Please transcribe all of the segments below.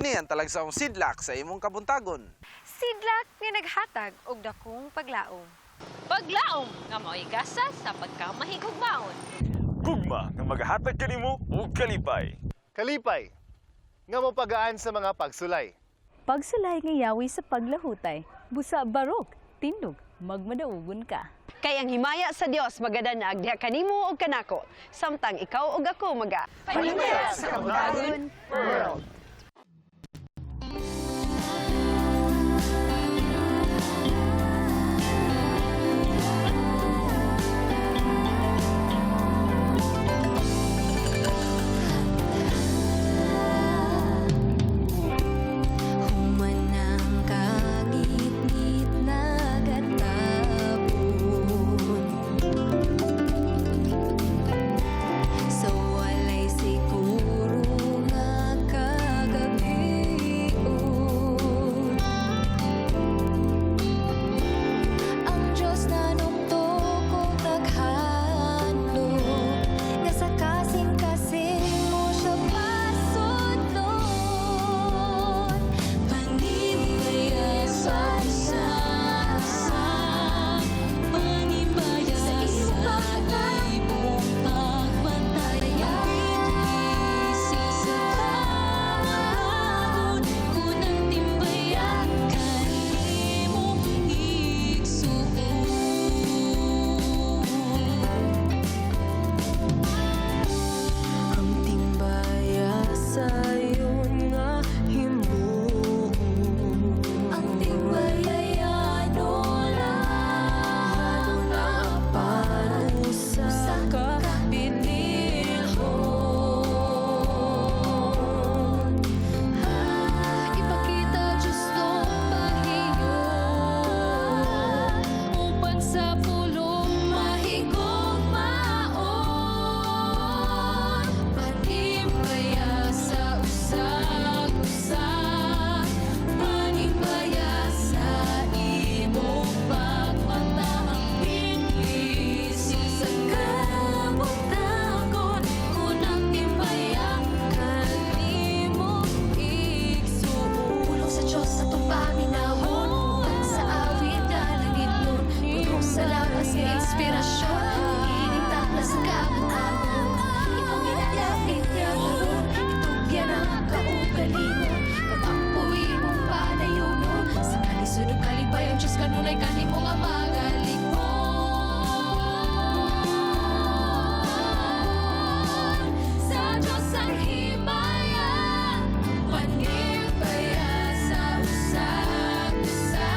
Kini ang talagsaong sidlak sa imong kabuntagon. Sidlak nga naghatag og dakong paglaom. Paglaom nga mao'y gasa sa pagkamahigugmaon. Gugma nga magahatag kanimo og kalipay. Kalipay, nga mopagaan sa mga pagsulay. Pagsulay nga yawi sa paglahutay, busa barok, tindog, magmadaugon ka. Kay ang himaya sa Dios magadanag diha kanimo ug kanako samtang ikaw ug ako maga Panimbaya sa Kabuntagon World. Humanang kangitngit nagatapon sa walay siguro nga kagabion. Ang Diyos na nuktok o taghandlo nga sa kasing-kasing mo siya pasudlon. Panimbaya sa isa, panimbaya sa imong pagpantaya. Sa kawagon kunang timbaya kanimo igsuon. Ang timbaya sayon nga himuon. Ang timbaya yano lang apan usa ka binilhon. Ipakita Diyos tong pahiyon upang sa pulong mahigugmaon. Panimbaya sa usag-usa, panimbaya sa imong pagmata ang pinlis sa kabuntagon kunang timbaya kanimo igsuon. Pulong sa Diyos sa atong paminawon, uban sa awit nga langitnon, puno sa lakas nga inspirasyon, ining takla sa kabuntagon. Imong ginalapit nga karon, itugyan ang kaugalingon, kag ang puwi imong panayonon. Sa kalisod ug kalipayon, Diyos kanunay kanimo nga magalikon. Sa Diyos ang himaya, panimbaya sa usag-usa,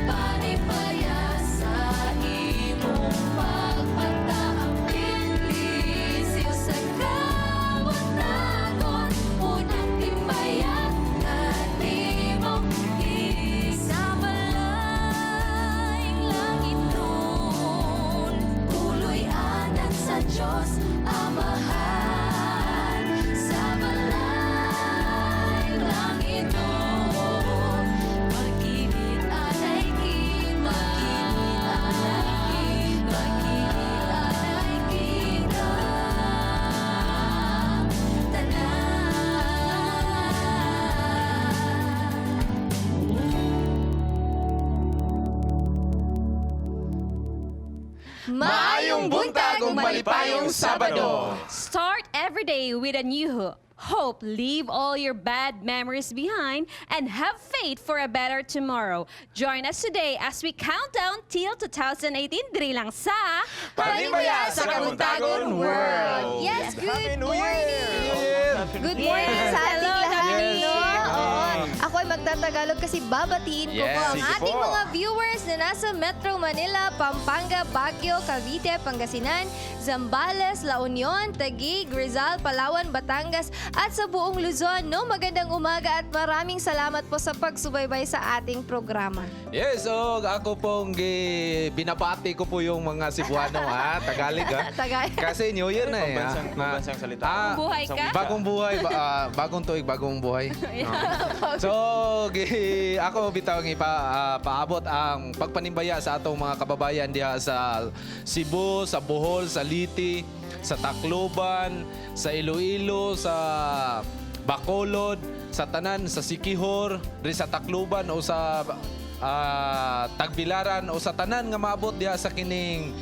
panimbaya sa imong pagmata ang pinlis sa kabuntagon, unang timbaya kanimo sa balayng langit nun. Puloy anak sa Diyos Amahan sa balayng langit nun. Pag-ibig anay kita, pag-ibig anay kita, tanan. Maayong buntag ug malipayong Sabado. Start every day with a new hope. Leave all your bad memories behind and have faith for a better tomorrow. Join us today as we count down till 2018 diri lang sa Panimbaya sa Kabuntagon World. Yes, Happy good New Year! morning! Good morning sa ating Hello, lahat. Dominic. No? Oo. Ako ay magtatagalog kasi babatiin ko po Yes. ang Sige ating po. mga viewers na nasa Metro Manila, Pampanga, Baguio, Cavite, Pangasinan, Zambales, La Union, Taguig, Rizal, Palawan, Batangas at sa buong Luzon. No, magandang umaga at maraming salamat po sa pagsubaybay sa ating programa. Yes, so ako pong binabati ko po yung mga Cebuano ha, Tagalog ha. Tagalog. Kasi New Year na eh. Pambansang salita. Buhay ka? Bagong buhay, bagong tuig, bagong buhay. No. So, ako bitaw ang paabot ang pagpanimbaya sa atong mga kababayan diha sa Cebu, sa Bohol, sa Liti, sa Tacloban, sa Iloilo, sa Bacolod, sa tanan sa Siquijor, diri sa Tacloban o sa Tagbilaran o sa tanan nga maabot diha sa kining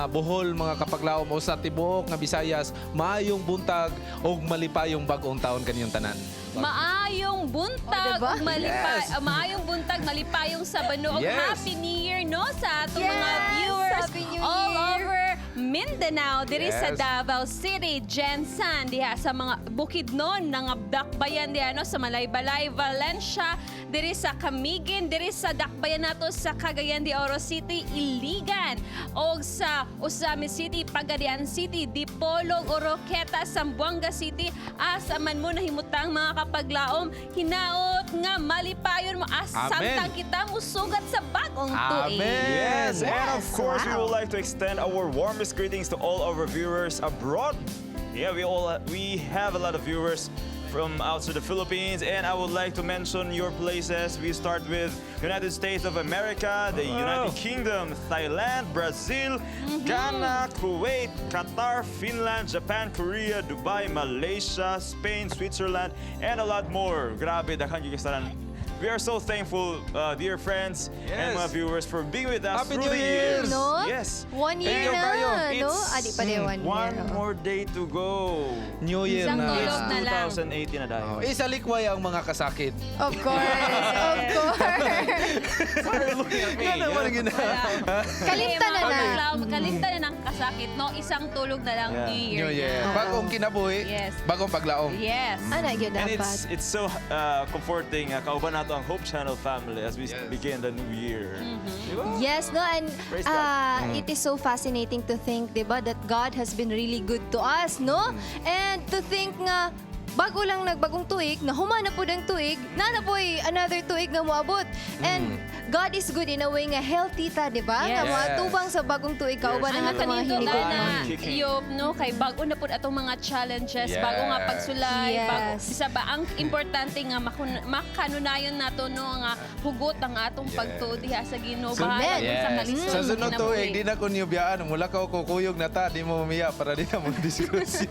Bohol, mga kapaglaom, o sa tibuok nga Visayas, maayong buntag ug malipayong bag-ong taon kaniyong tanan. Maayong buntag, Oh, diba? ug maayong buntag, malipayong Sabado ug Happy New Year, no, sa atong mga viewers Happy New all Year. over Mindanao, diri sa Davao City, GenSan, diha sa mga Bukidnon, nangabdakbayan diha, no, sa Malaybalay, Valencia, diri sa Camiguin, diri sa Dakbayan nato sa Cagayan de Oro City, Iligan, og sa Ozamiz City, Pagadian City, Dipolog, Oroquieta, Zamboanga City, asa man mo nahimutang, mga kapaglaom, hinaot nga malipayon mo as Amen. samtang kita musugat sa bagong tuig. Amen. Yes, and of course, we Wow. would like to extend our warmest greetings to all our viewers abroad. Yeah, we have a lot of viewers from outside the Philippines, and I would like to mention your places. We start with United States of America, the United Kingdom, Thailand, Brazil, Ghana, Kuwait, Qatar, Finland, Japan, Korea, Dubai, Malaysia, Spain, Switzerland, and a lot more. Grabe, daghan gyud kasalan. We are so thankful, dear friends and mga viewers, for being with us Happy through New the Year! years. No? Yes. One year Thank you na, kayo. no? It's Ah, di pa din one year. one Oo. more day to go. New Year Isang na. tulog It's na lang. 2018 na dahil. Oh, isalikway ang mga kasakit. Of course, of course. Looking at me. Nga naman ang Kalimtan na Mga na. kapaglaom, kalimtan na ng kasakit, no? Isang tulog na lang, New Year. New Year. Na. Bagong kinabuhi, bagong paglaom. Yes. Ana, gyud And dapat. it's so comforting. Kauban nato ang Hope Channel family as we begin the new year. Diba? Yes, no, and Praise God. it is so fascinating to think, 'di ba, that God has been really good to us, no? And to think nga bago lang nagbagong tuig, na human na pud ang tuig, na na po'y another tuig nga moabot. And God is good in a way nga healthy ta, 'di ba? Nga moatubang sa bagong tuig kauban Ang ang atong mga kanindot hinigugma. na Kicking. Yop, no, kay bago na pud atong mga challenges, bago nga pagsulay, bago bisa ba ang importante nga makanunayon nato, no, nga hugot ang atong pagtuo diha sa Ginoo. Bahala Amen. kung sa kalisod Sa sunod kinabuhi. tuig, di na ko niyubiyaan. Mula ka ko kuyog na ta, di mo umiya para di na mo diskusya.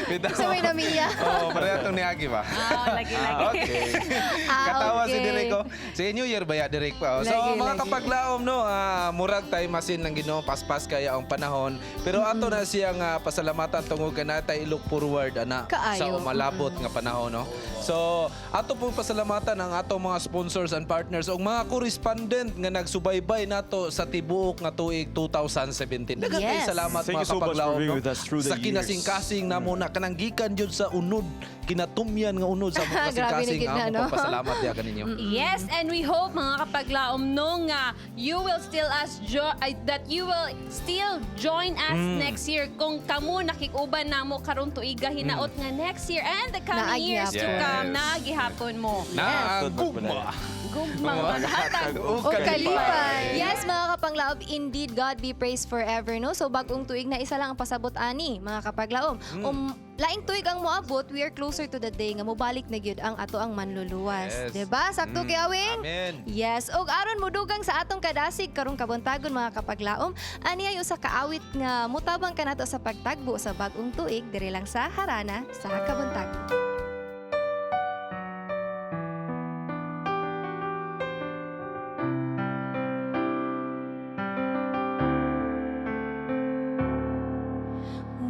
Bitaw. Sa may namiya. Oo, para atong niagi ba? Ah, lagi lagi. Okay. Ah, Katawa si okay. Direk ko. Sige, New Year ba ya, Direk pa? So, Lagi, mga lagi. kapaglaom, no, murag tayo masin ng Ginoo, paspas kaya ang panahon. Pero ato na siya nga pasalamatan tungod ka natay look forward ana Kaayo. sa umalabot nga panahon, no. So, ato pong pasalamatan ang ato mga sponsors and partners ug mga correspondent nga nagsubaybay nato sa tibuok nga tuig 2017. Daghang kay salamat, Thank mga you so much for kapaglaom, being no? with us through the Sa years. kinasing-kasing namo na kanang gikan jud sa unod, kinatumyan nga unod sa among Grabe na kasing-kasing gid na, among no? pagpasalamat diha kaninyo. Yes, and we hope, mga kapaglaom, no, nga you will still us jo- ay, that you will still join us next year. Kung kamo nakikuban namo karong tuiga, hinaot nga next year and the coming years to Naagihapon. come, naagihapon mo. Na ang gugma. Gugma maghatag ug O kalipay. Yes, mga kapanglaob, indeed, God be praised forever, no? So, bagong tuig na isa lang ang pasabot ani, mga kapaglaom. Laing tuig ang moabot, we are closer to the day nga mobalik na gyud ang ato ang manluluwas. 'Di ba? Sakto kay Awing? Amen. Yes, ug aron modugang sa atong kadasig karong kabuntagon, mga kapaglaom, ani ay usa ka awit nga mutabang kanato sa pagtagbo sa bagong tuig diri lang sa Harana sa Kabuntagon.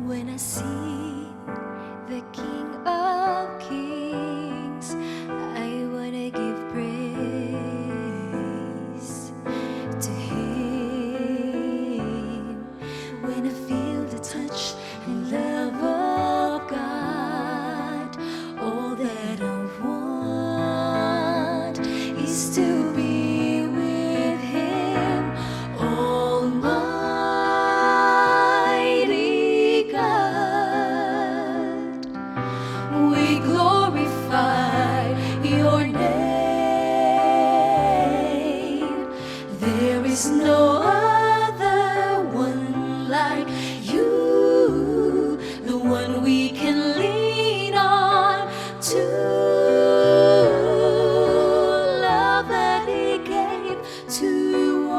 When I see the King of Kings, I wanna give praise to Him. When I feel the touch and love of God, all that I want is to be with Him. Almighty God, we glorify your name. There is no other one like you, the one we can lean on to. Love that He gave to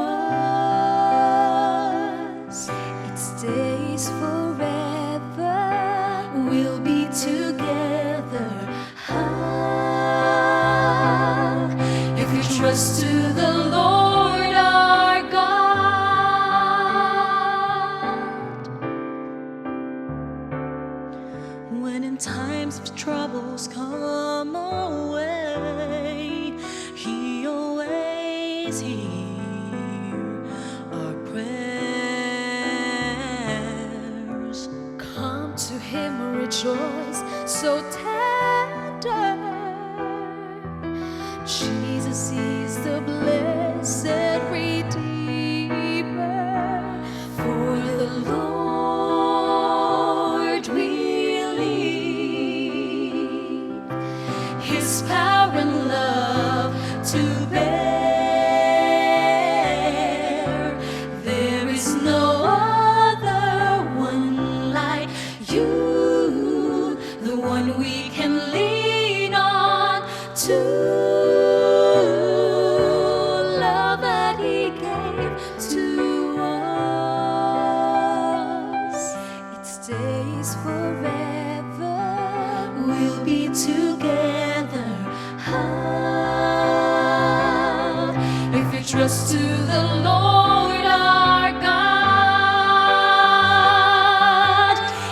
us, it stays forever. We'll be together. so tender. Jesus is the blessed Redeemer. For the Lord we live, His power and love to bear. There is no other one like you, the one we can lean on to. Love that He gave to us, it stays forever. We'll be together. Ah, if you trust to the Lord our God,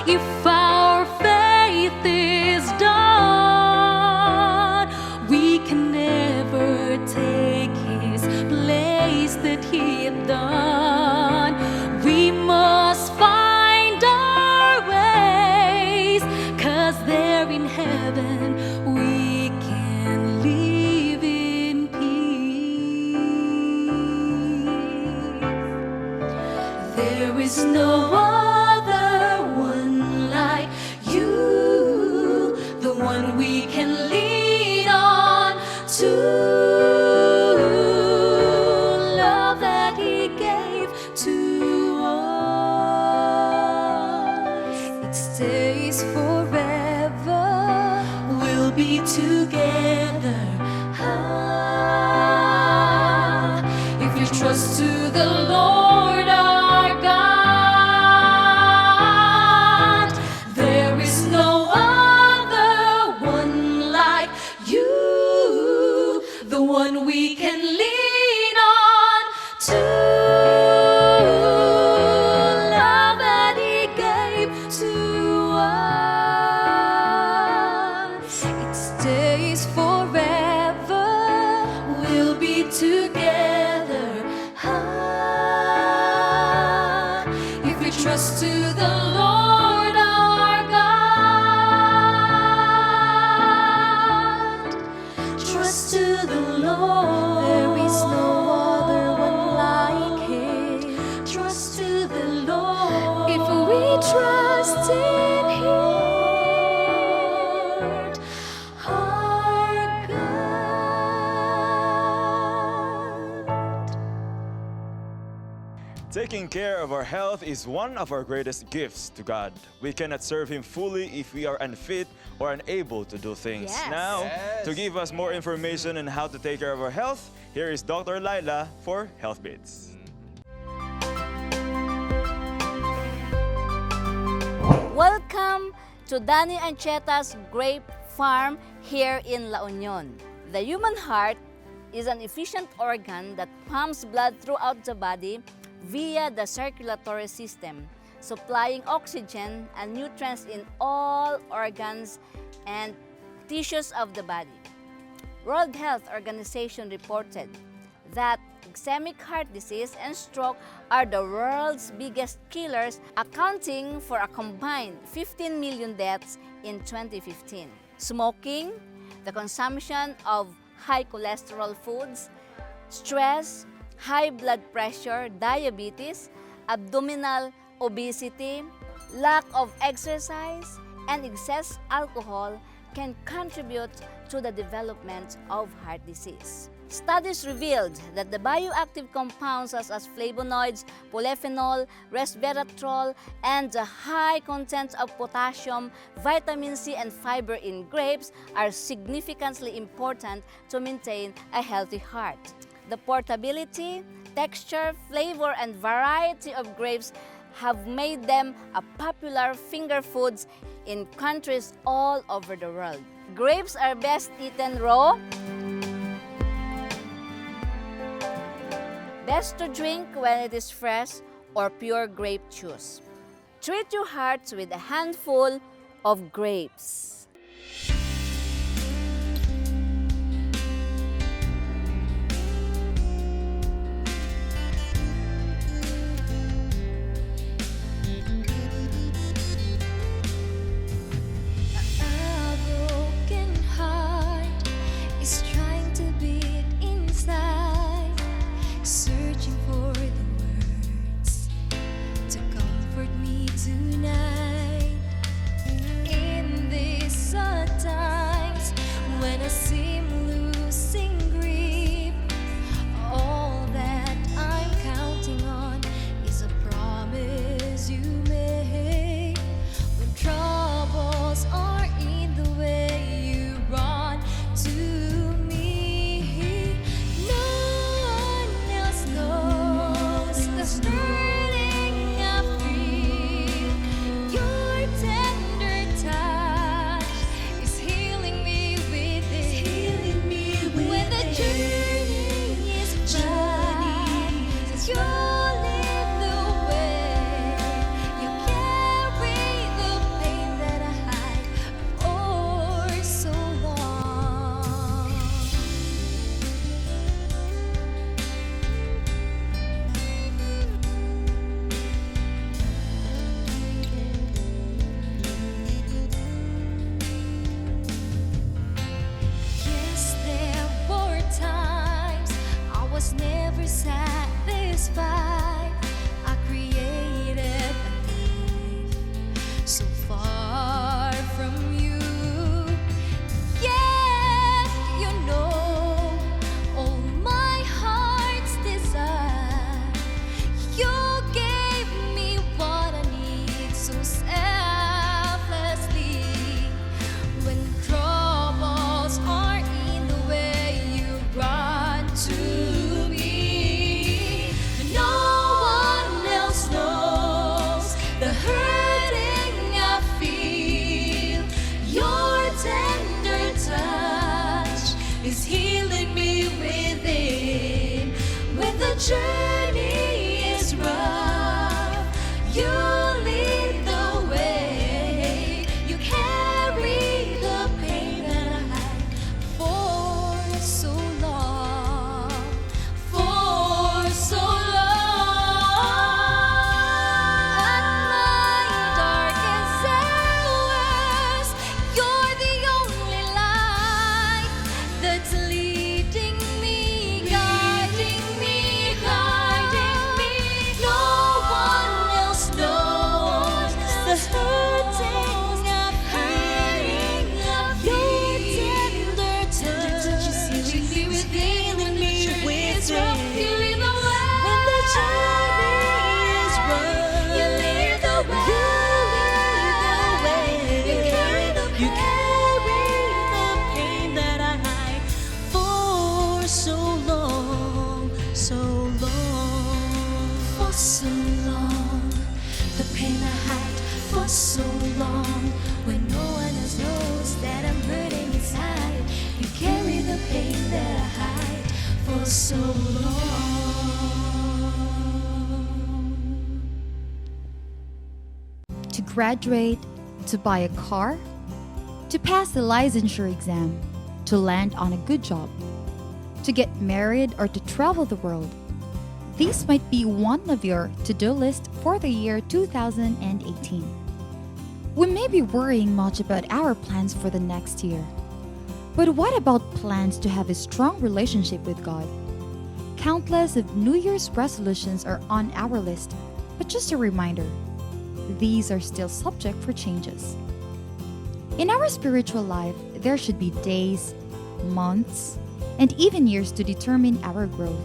if our faith is done, we can never take his place that he hath done. We must find our ways, 'cause there in heaven we can live in peace. There is no other one like you, the one we can lean on to. Love that He gave to us, it stays forever. We'll be together. Ah, if you trust to the Lord our God, there is no other one like you, the one we can lean on to. Love that He gave to us, it stays forever. We'll be together. Ah, if we trust to the Lord our God, trust to the Lord. There is no other one like Him. Trust to the Lord. If we trust in Him, our God. Taking care of our health is one of our greatest gifts to God. We cannot serve Him fully if we are unfit or unable to do things. Yes. Now, Yes. to give us more information on how to take care of our health, here is Dr. Laila for Health Bits. Welcome to Danny Ancheta's Grape Farm here in La Union. The human heart is an efficient organ that pumps blood throughout the body via the circulatory system, supplying oxygen and nutrients in all organs and tissues of the body. World Health Organization reported that ischemic heart disease and stroke are the world's biggest killers, accounting for a combined 15 million deaths in 2015. Smoking, the consumption of high cholesterol foods, stress, high blood pressure, diabetes, abdominal obesity, lack of exercise, and excess alcohol can contribute to the development of heart disease. Studies revealed that the bioactive compounds such as flavonoids, polyphenol, resveratrol, and the high content of potassium, vitamin C, and fiber in grapes are significantly important to maintain a healthy heart. The portability, texture, flavor, and variety of grapes have made them a popular finger foods in countries all over the world. Grapes are best eaten raw, best to drink when it is fresh or pure grape juice. Treat your hearts with a handful of grapes. Searching for the words to comfort me tonight. In these sad times when I seem losing grip, all that I'm counting on is a promise you made. When troubles are in the way, you run to me. No one else knows the hurting I feel. Your tender touch is healing me within. When the journey is rough, you lead the way. You carry the pain that I hide for so long. Yes, there were times I was never satisfied. I created a life so far from you. Yet you know all my heart's desire. You gave me what I need so selflessly. When troubles are in the way, you run to me. No one else knows the hurting I feel. Your tender touch is healing me within. When the journey is rough, you lead the way. You carry the pain that I hide for so long, for so long. At my darkest hours, you're the only light that's leading me, guiding me, guiding me. No one else knows the hurting I feel. Your tender touch is healing me within me. It's rough, you lead the way. When the journey is rough, you lead the way. You lead the way. You carry the pain. You carry the pain that I hide for so long, so long, for so long. The pain I hide for so long. When no one else knows that I'm hurting inside, you carry the pain that I hide for so long. To graduate, to buy a car, to pass the licensure exam, to land on a good job, to get married, or to travel the world. These might be one of your to do list for the year 2018. We may be worrying much about our plans for the next year. But what about plans to have a strong relationship with God? Countless of New Year's resolutions are on our list, but just a reminder, these are still subject for changes. In our spiritual life, there should be days, months, and even years to determine our growth.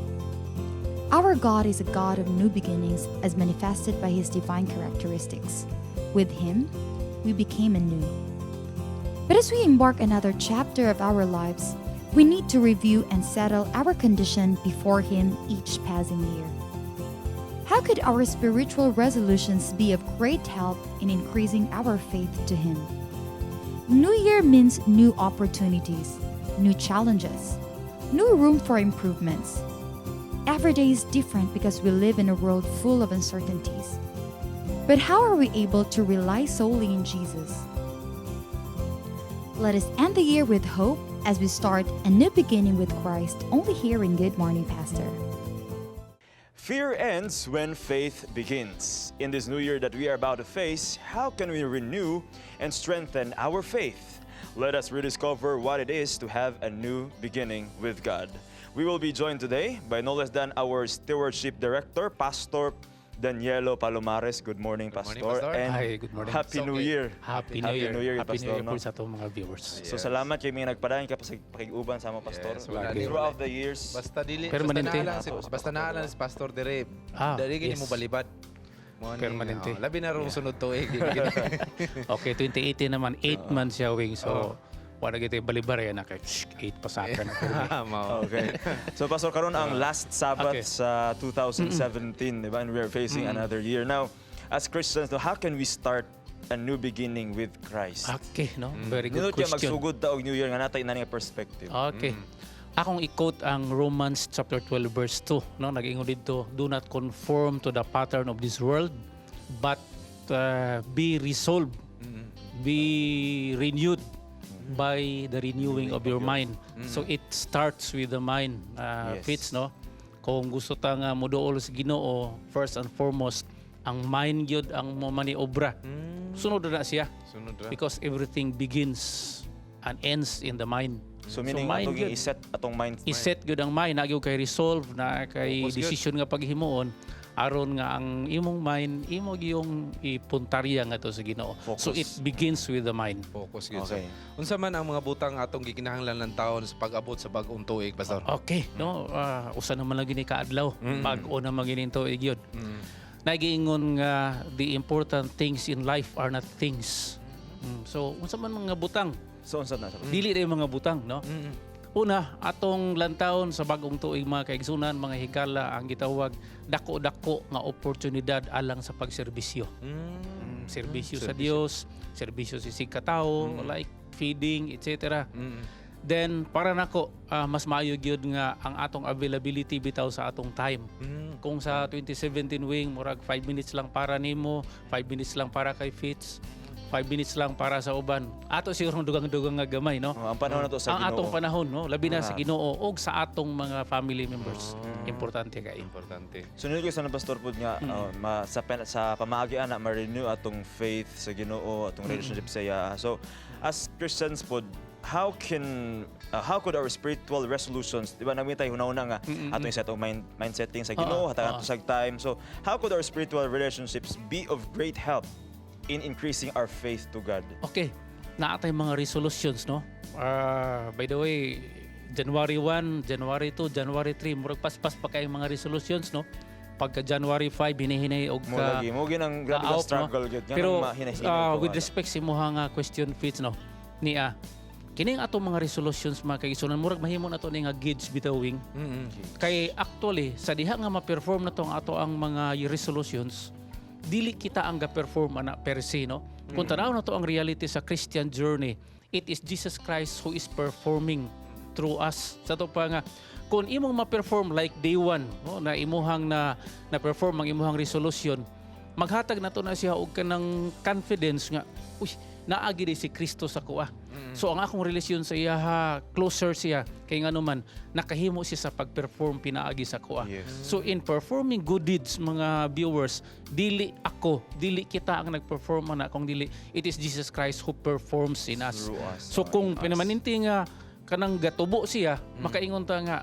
Our God is a God of new beginnings as manifested by His divine characteristics. With Him, we became anew. But as we embark another chapter of our lives, we need to review and settle our condition before Him each passing year. How could our spiritual resolutions be of great help in increasing our faith to Him? New Year means new opportunities, new challenges, new room for improvements. Every day is different because we live in a world full of uncertainties. But how are we able to rely solely in Jesus? Let us end the year with hope as we start a new beginning with Christ, only here in Good Morning Pastor. Fear ends when faith begins. In this new year that we are about to face, how can we renew and strengthen our faith? Let us rediscover what it is to have a new beginning with God. We will be joined today by no less than our Stewardship Director, Pastor Danielo Palomares. Good morning, Good morning, Pastor. Pastor. And Hi, good morning. Happy It's New okay. Year. Happy New Year. New Year, Happy Pastor, New Year no? po sa atong mga viewers. So salamat kay mga nagpadayon ka pakig-uban sa mo, Pastor. Yes, wala ni- Throughout the years. Basta dili basta Permanente. naa lang si basta naa lang si Pastor dire. Ah, Dili gini yes. mo balibad. Mo ni, Permanente. oh, labi na rong sunod tuig. Di gini. Okay, 2018 naman, 8 months siya wing. So, wala kita balibar yan. Kay 8 pa sa akin. Mao. Okay. So Pastor, karon ang last Sabbath sa 2017, di ba? And we are facing another year. Now, as Christians, no, how can we start a new beginning with Christ? Okay, no? Very good Nindot kaya question. magsugod ta og New Year nga natay na nga perspective. Okay. Akong i-quote ang Romans chapter 12 verse 2, no? Nag-ingon dito, "Do not conform to the pattern of this world, but be resolved, be renewed by the renewing of your mind." So it starts with the mind, Fitz, no? Kung gusto ta nga moduol sa Ginoo, first and foremost, ang mind gyud ang mo maniobra. Sunod na siya Sunod ra. because everything begins and ends in the mind. So meaning mind atong gyud. i-set atong mind. I-set gyud ang mind, na gyud kay resolve, na kay Focus gyud. decision nga paghimuon aron nga ang imong mind imo gyung ipuntarya nga to sa Ginoo. So Focus. it begins with the mind. Focus gyud. Okay. Sir. Unsa man ang mga butang atong gikinahanglan ng taon sa pag-abot sa bag-ong tuig, Pastor? Okay, no, usa naman lang gini kaadlaw. Bag-o naman gini tuig yun. Nagiingon nga the important things in life are not things. So unsa man mga butang? So unsa na? Dili na yung mga butang, no? Una, atong lantawon sa bagong tuig, mga kaigsunan, mga higala, ang gitawag dako-dako nga oportunidad alang sa pagserbisyo. Serbisyo sa Dios, serbisyo sa isig katao, like feeding, etc. Then para nako mas maayo gyud nga ang atong availability bitaw sa atong time. Kung sa 2017 wing murag 5 minutes lang para nimo, 5 minutes lang para kay Fitz, 5 minutes lang para sa uban. Ato siguro dugang-dugang nga gamay, no? Oh, ang panahon na to sa Ang atong Ginoo. panahon, no? Labi na sa Ginoo og sa atong mga family members. Importante kaayo. Importante. So nindot sa Pastor pud nga sa pamaagi ana ma-renew atong faith sa Ginoo, atong relationship sa iya. So as Christians pod, how could our spiritual resolutions, di ba nagmitay hunahuna nga atong set og mind setting sa Ginoo, hatagan ato sa time. So how could our spiritual relationships be of great help in increasing our faith to God? Okay. Naa tay mga resolutions, no? By the way, January 1, January 2, January 3, murag paspas pa kay mga resolutions, no? Pagka January 5, hinihinay og Mo ka lagi mo ginang grabe ka ka-out, no? struggle gyud nga Pero mahinahinay ko with ana. respect sa imuha nga question, Fitz, no? Niya, kining atong mga resolutions, mga kaigsunan, murag mahimo na to ni nga gauge bitawing. Kay actually sa diha nga ma-perform na to ang ato ang mga resolutions, dili kita ang ga-perform ana per se, no? Kung tanaw na to ang reality sa Christian journey, it is Jesus Christ who is performing through us. Sa to pa nga kung imong ma-perform like day one, no, na imuhang na na-perform ang imuhang resolution, maghatag na to na siya og kanang confidence nga, uy, naagi di si Kristo sa kuha. So ang akong relasyon sa iya ha, closer siya kay ngano man nakahimo siya sa pag-perform pinaagi sa kuha. So in performing good deeds, mga viewers, dili ako, dili kita ang nag-perform ana kung dili it is Jesus Christ who performs in us. Through us, So kung in us. pinamaninte nga kanang gatubo siya, makaingon ta nga,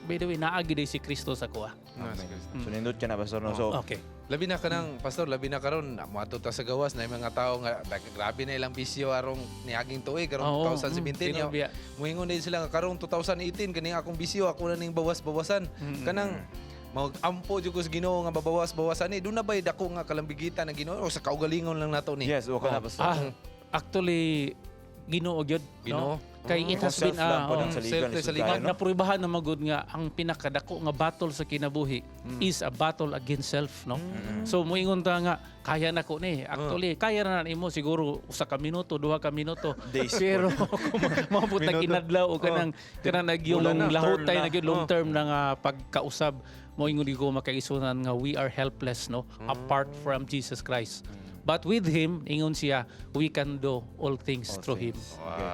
by the way, naagi di si Kristo sa kuha. Amen. So nindot ka na, Pastor, no? So Okay. Labi na ka ng, Pastor, labi na karon moadto ta sa gawas na yung mga tao nga grabe na ilang bisyo arong niaging tuig karong 2017 tinuod biya. Muingon din sila nga karong 2018 kaning akong bisyo ako na ning bawas-bawasan. Kanang mag-ampo jud ko sa Ginoo nga babawas-bawasan ni doon na ba'y dako nga kalambigitan ng Ginoo o sa kaugalingon lang nato ni? Yes, okay na, Pastor. Actually Ginoo gyud, Ginoo. no? Kay it has Kung been self lang po ng oh, saligan, Self isud saligan, tayo, no? Naprubahan na magud nga ang pinakadako nga battle sa kinabuhi is a battle against self, no? So moingon ta nga kaya na ko ni. Actually, kaya na nimo siguro usa ka minuto, duha ka minuto. Days. Pero kung maabot na inadlaw o kanang kanang nagyong Bulan na. lahutay Term na. na gyud long term na nga pagkausab, moingon ko makaisunan nga we are helpless, no, apart from Jesus Christ. But with him, ingon siya, we can do all things All through him. things. Okay.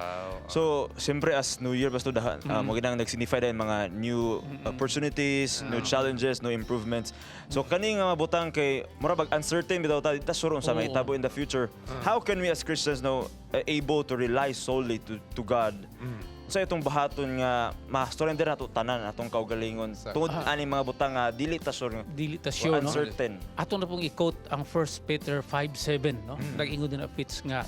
So, siyempre as New Year, basta dahan, mo ginang nag-signify dahil mga new opportunities, new challenges, new improvements. So, kani nga mabutang kay mura bag uncertain bitaw ta, ta sure unsa mahitabo in the future. How can we as Christians now able to rely solely to God? Sa itong bahaton nga ma-surrender nato tanan atong kaugalingon tungod ani mga butang nga dili ta sure. Dili ta sure, no? Uncertain. Ato na pong i-quote ang 1 Peter 5:7, no? Nag-ingon din na Fitz nga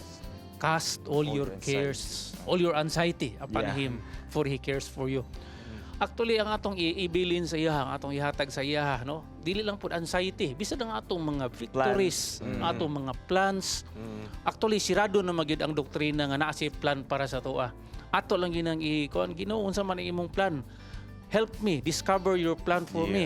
cast all All your your cares, all your anxiety upon him, for he cares for you. Actually, ang atong ibilin sa iya, ang atong ihatag sa iya, no? Dili lang pud anxiety, bisan ang atong mga victories, ang atong mga plans. Actually, sirado na magyud ang doktrina nga naa siya plan para sa atoa. Ato lang ginang i-kuan, Ginoo, unsa man ang imong plan? Help me discover your plan for me.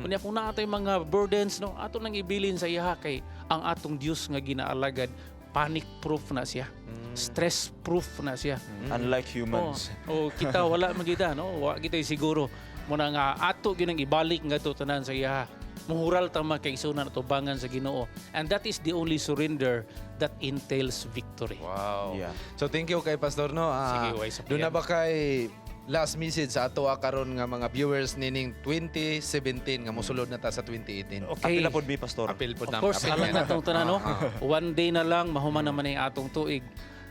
Unya kung naa tay mga burdens, no, ato nang ibilin sa iya kay ang atong Dios nga ginaalagad panic proof na siya. Stress proof na siya. Unlike humans. Oh, oh, kita wala man kita, no? Wa kita siguro muna nga ato ginang ibalik nga to tanan sa iya. Muhural ta mga kaigsunan at ubangan sa Ginoo. And that is the only surrender that entails victory. Wow. Yeah. So thank you kay Pastor, no. Sige, why sa Doon na ba kay last message sa ato karon nga mga viewers nining 2017 nga mosulod na ta sa 2018? Okay. Apil na pod mi, Pastor. Apil pod Of na. course, apil alam na. na itong tanan, no? One day na lang, mahuman naman ang atong tuig.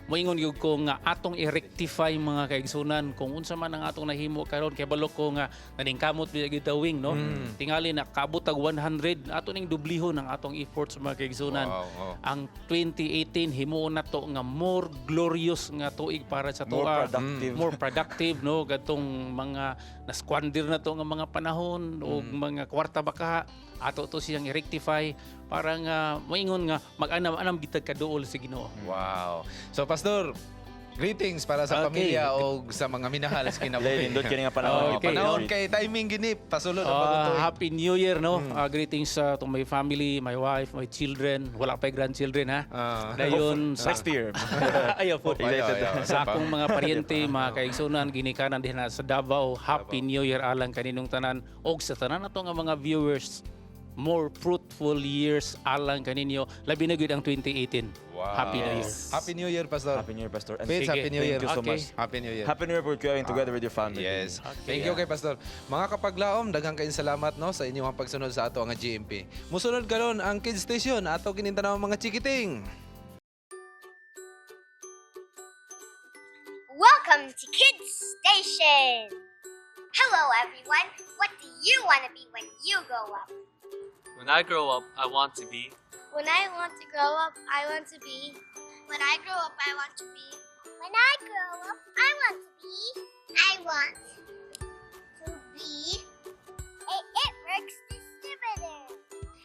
Moingon gyud ko nga atong i-rectify mga kaigsunan kung unsa man ang atong nahimo karon kay balo ko nga naningkamot biya gyud tawing, no? Tingali na kabot tag 100, ato ning dublihon ang atong efforts, mga kaigsunan. Wow, oh. Ang 2018 himuon nato nga more glorious nga tuig para sa More atoa. productive. More productive, no? Gatong mga nasquander na to nga mga panahon o mga kwarta baka ato to siyang i-rectify para nga moingon nga mag-anam-anam gitag kaduol sa Ginoo. Wow. So Pastor, greetings para sa pamilya o sa mga minahal sa kinabuhi. Lay, nindot kini nga panahon. Okay. Panahon kay timing gini pasulod ang bagong tuig. Happy New Year, no? Greetings sa to my family, my wife, my children. Wala pa grandchildren, ha? Dayon sa Next year. Ayaw po. Ayaw, ayaw. Sa akong mga paryente, mga kaigsunan, ginikanan din na sa Davao. Happy New Year alang kaninong tanan og sa tanan ato nga mga viewers. More fruitful years alang kaninyo. Labi na gyud ang 2018. Wow. Happy New Year. Happy New Year, Pastor. Happy New Year, Pastor. And Fitz, Sige. Happy New Year. Thank you so Okay. much. Happy New Year. Happy New Year for Kuya together with your family. Yes. Thank you kay Pastor. Mga kapaglaom, daghang kayong salamat, no, sa inyong pagsunod sa ato ang GMP. Musunod karon ang Kids Station, ato kinintanaw ang mga chikiting. Welcome to Kids Station! Hello, everyone. What do you want to be when you grow up? When I grow up, I want to be. When I want to grow up, I want to be. When I grow up, I want to be. When I grow up, I want to be. I want to be a It Works distributor,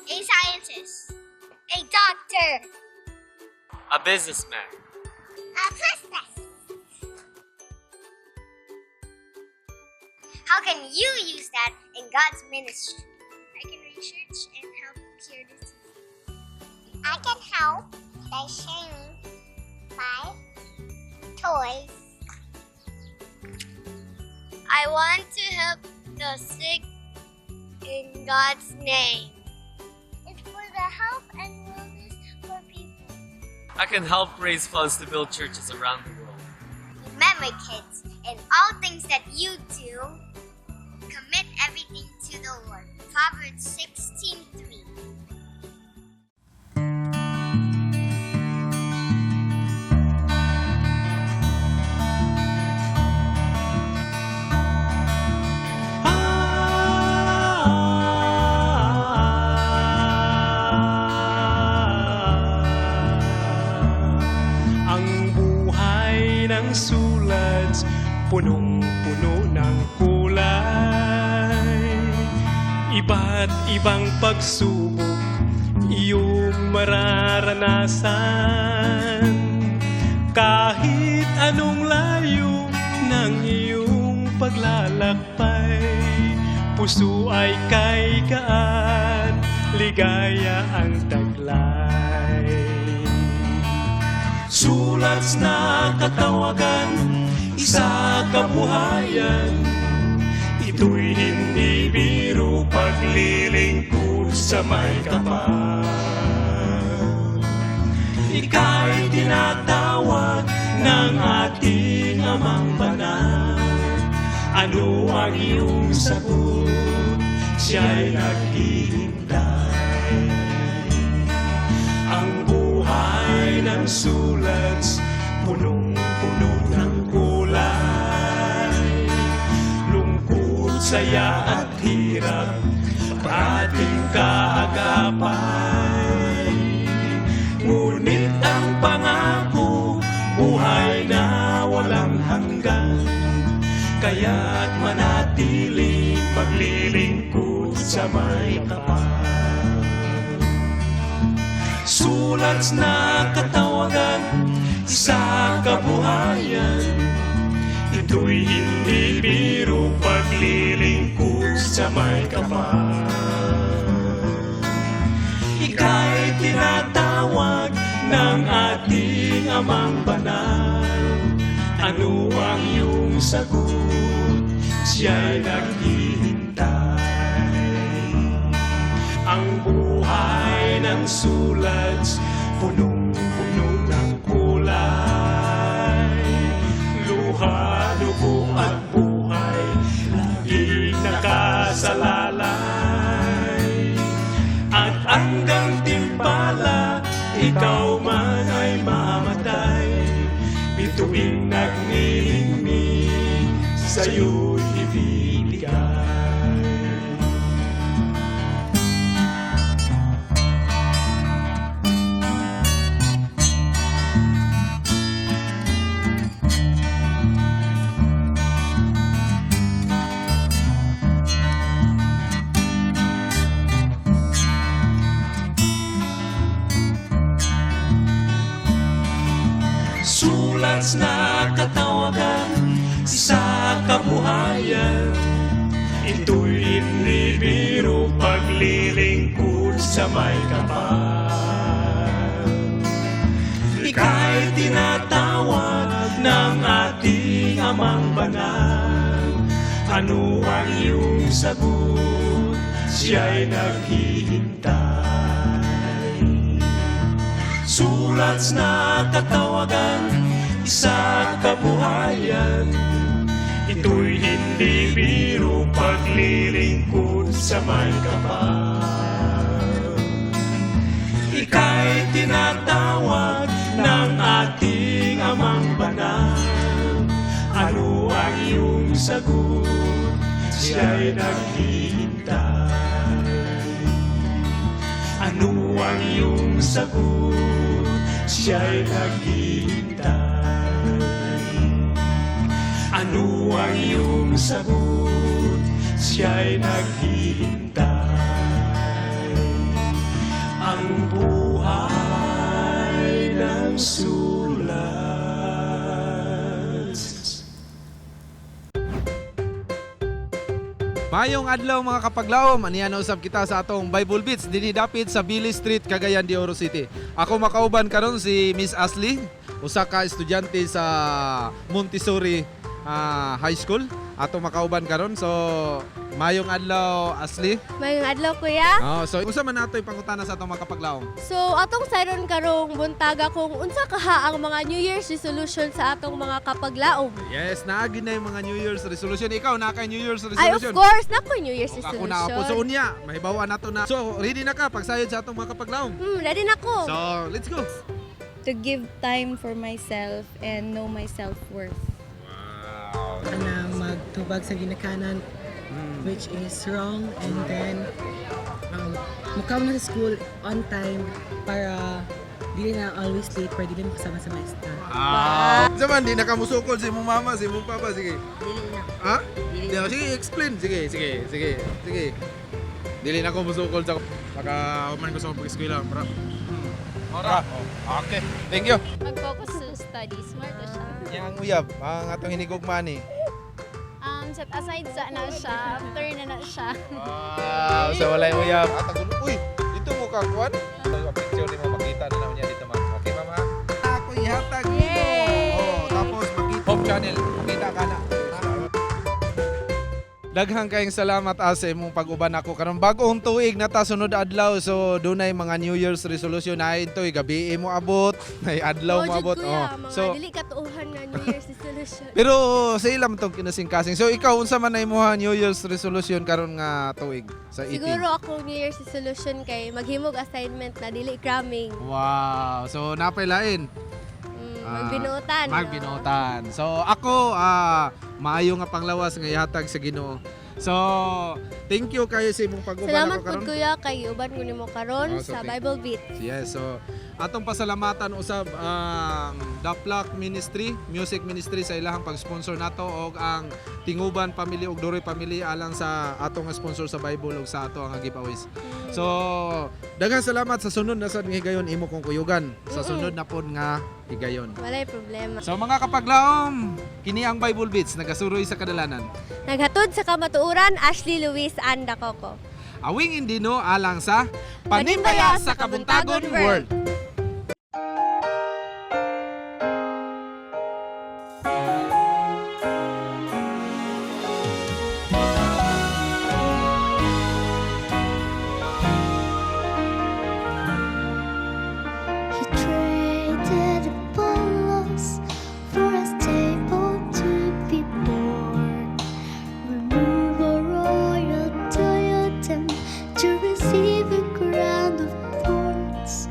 a scientist, a doctor, A businessman. a princess. How can you use that in God's ministry? I can research and help cure disease. I can help by sharing my toys. I want to help the sick in God's name. It's for the health and wellness for people. I can help raise funds to build churches around the world. Remember, kids, in all things that you do, commit everything to the Lord. Proverbs 16:3. Ang buhay ng sulat, punong-puno ng kulay. Iba't ibang pagsubok, iyong mararanasan. Kahit anong layo ng iyong paglalakbay, puso ay kay gaan, ligaya ang taglay. Sulat na katawagan sa kabuhayan, ito'y hindi biro, paglilingkod sa Maykapal. Ika'y tinatawag ng ating Amang Banal. Ano ang iyong sagot? Siya'y naghihintay. Ang buhay ng sulat, punong-puno ng kulay. Saya at hirap, parating kaagapay. Ngunit ang pangako, buhay na walang hanggan. Kaya't manatiling paglilingkod sa may kapal. Sulat na katawagan sa kabuhayan, ito'y hindi biro, paglilingkod sa may kapal. Ika'y tinatawag ng ating amang banal. Ano ang iyong sagot? Siya'y naghihintay. Ang buhay ng sulat, punong-puno ng kulay. Luha, dugo at buhay, laging nakasalalay. At hanggang timpala, ikaw man ay mamatay, bituing nagniningning, sa'yo'y ibibigay. Sulat na katawagan sa kabuhayan, ito'y hindi biro, paglilingkod sa may kapal. Ika'y tinatawag ng ating amang banal. Ano ang iyong sagot? Siya'y naghihintay. Sulat na katawagan sa kabuhayan, ito'y hindi biro, paglilingkod sa may kapal. Ika'y tinatawag ng ating amang banal. Ano ang iyong sagot? Siya'y naghihintay. Ano ang iyong sagot? Siya'y naghihintay. Ano ang iyong sagot? Siya'y naghihintay. Ang buhay ng sulat. Mayong adlaw mga kapaglaom, aniya na usab kita sa atong Bible Beats dinhi dapit sa Billy Street, Cagayan de Oro City. Ako makauban karon si Miss Ashley, usa ka estudyante sa Montessori High School. Ato makauban karon. So mayong adlaw, Ashley. Mayong adlaw, kuya. Oh, so unsa man nato ipangutana sa atong mga kapaglaom? So atong sayron karong buntaga kung unsa kaha ang mga New Year's resolution sa atong mga kapaglaom. Yes, naagi na yung mga New Year's resolution. Ikaw, naa kay New Year's Ay, of resolution? course, nako New Year's Ako resolution. na ako. So unya, mahibaw nato na. So ready na ka pagsayod sa atong mga kapaglaom. Ready na ko. So, let's go. To give time for myself and know my self-worth. Na magtubag sa ginikanan, which is wrong, and then mukha na sa school on time para dili na always late, para dili makasama sa maestra. Ah. Zaman di nakamusukol si imong mama, si imong papa, sige. Dili na. Ha? Dili. Sige, explain. Sige, sige, sige, sige. Dili na ko musukol sa baka human ko sa pag-eskwela, bro. Ora. Okay. Thank you. Mag-focus sa studies. Smart na siya. Yang uyab, ang atong hinigugma ni. Set aside sa na siya. After na na siya. Wow, so walay uyab. Ah, tagulo. Uy, dito mo ka kuan. Picture ni mo makita na naman niya dito, ma'am. Okay, ma'am, ha? Ako ihatag dito. Oh, tapos makita Hope Channel, makita ka na. Daghang kayong salamat sa imong pag-uban ako karon bag-ong tuig na ta sunod adlaw, so dunay mga New Year's resolution na itoy gabi mo abot, nay adlaw mo Mo, jud, abot. kuya, Oh. mga So dili katuohan nga New Year's resolution. pero sa ilam tong kinasingkasing. So ikaw, unsa man na imong New Year's resolution karon nga tuig sa 18? Siguro akong New Year's resolution kay maghimog assignment na dili cramming. Wow. So napay lain. Magbinuotan. Magbinuotan. So ako, maayo nga panglawas nga ihatag sa Ginoo. So, thank you kayo sa imong pag-uban Salamat ako pud karon. kuya kay uban ko nimo karon Oh, so sa thank- Bible Beat. Yes, so atong pasalamatan usab ang Daplak Ministry, Music Ministry sa ilahang pag-sponsor nato og ang Tinguban Family ug Doroy Family alang sa atong sponsor sa Bible ug sa ato ang giveaways. So, daghang salamat sa sunod na sad nga higayon imo kong kuyugan. Sa sunod na pod nga higayon. Walay problema. So mga kapaglaom, kini ang Bible Beats nagasuroy sa kadalanan. Naghatod sa kamatuoran, Ashley Luis Anda Coco. Awing Indino alang sa Panimbaya sa Kabuntagon World. He traded Apollos for a stable to be born. Remove a royal diadem to receive a crown of thorns.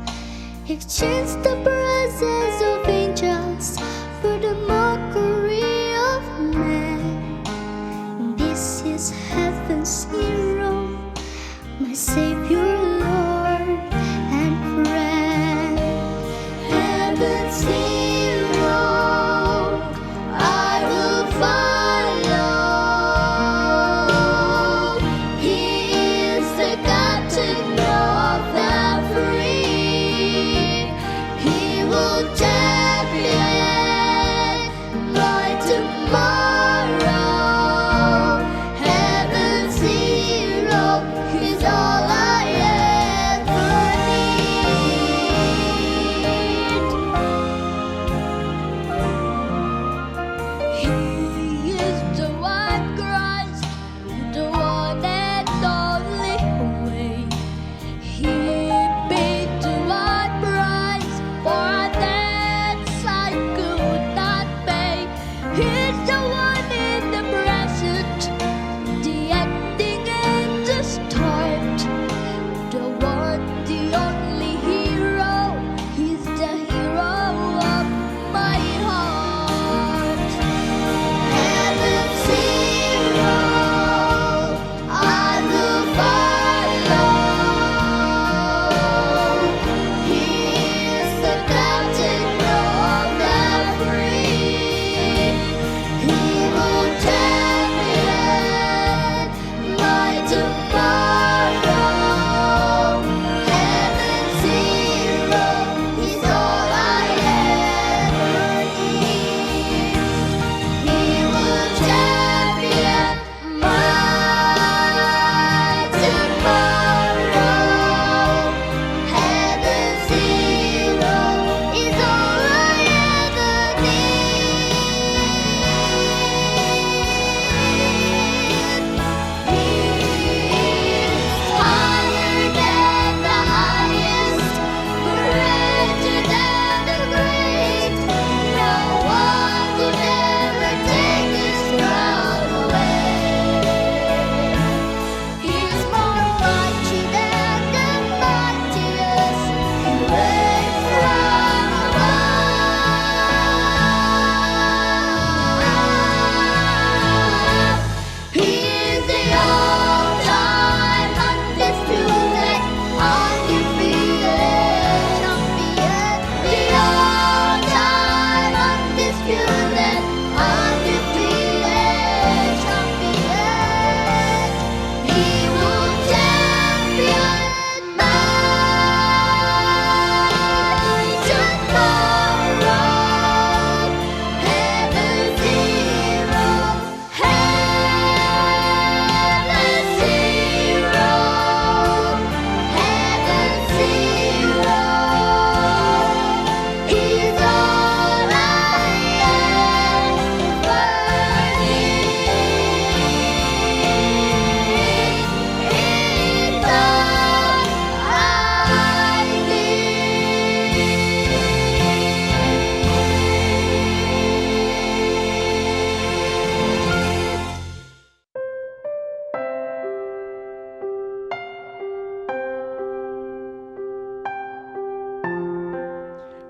Exchange the presence of angels for the mockery of men. This is heaven's hero, my Savior, Lord, and friend. Heaven's hero, I will follow. He is the captain of the free. He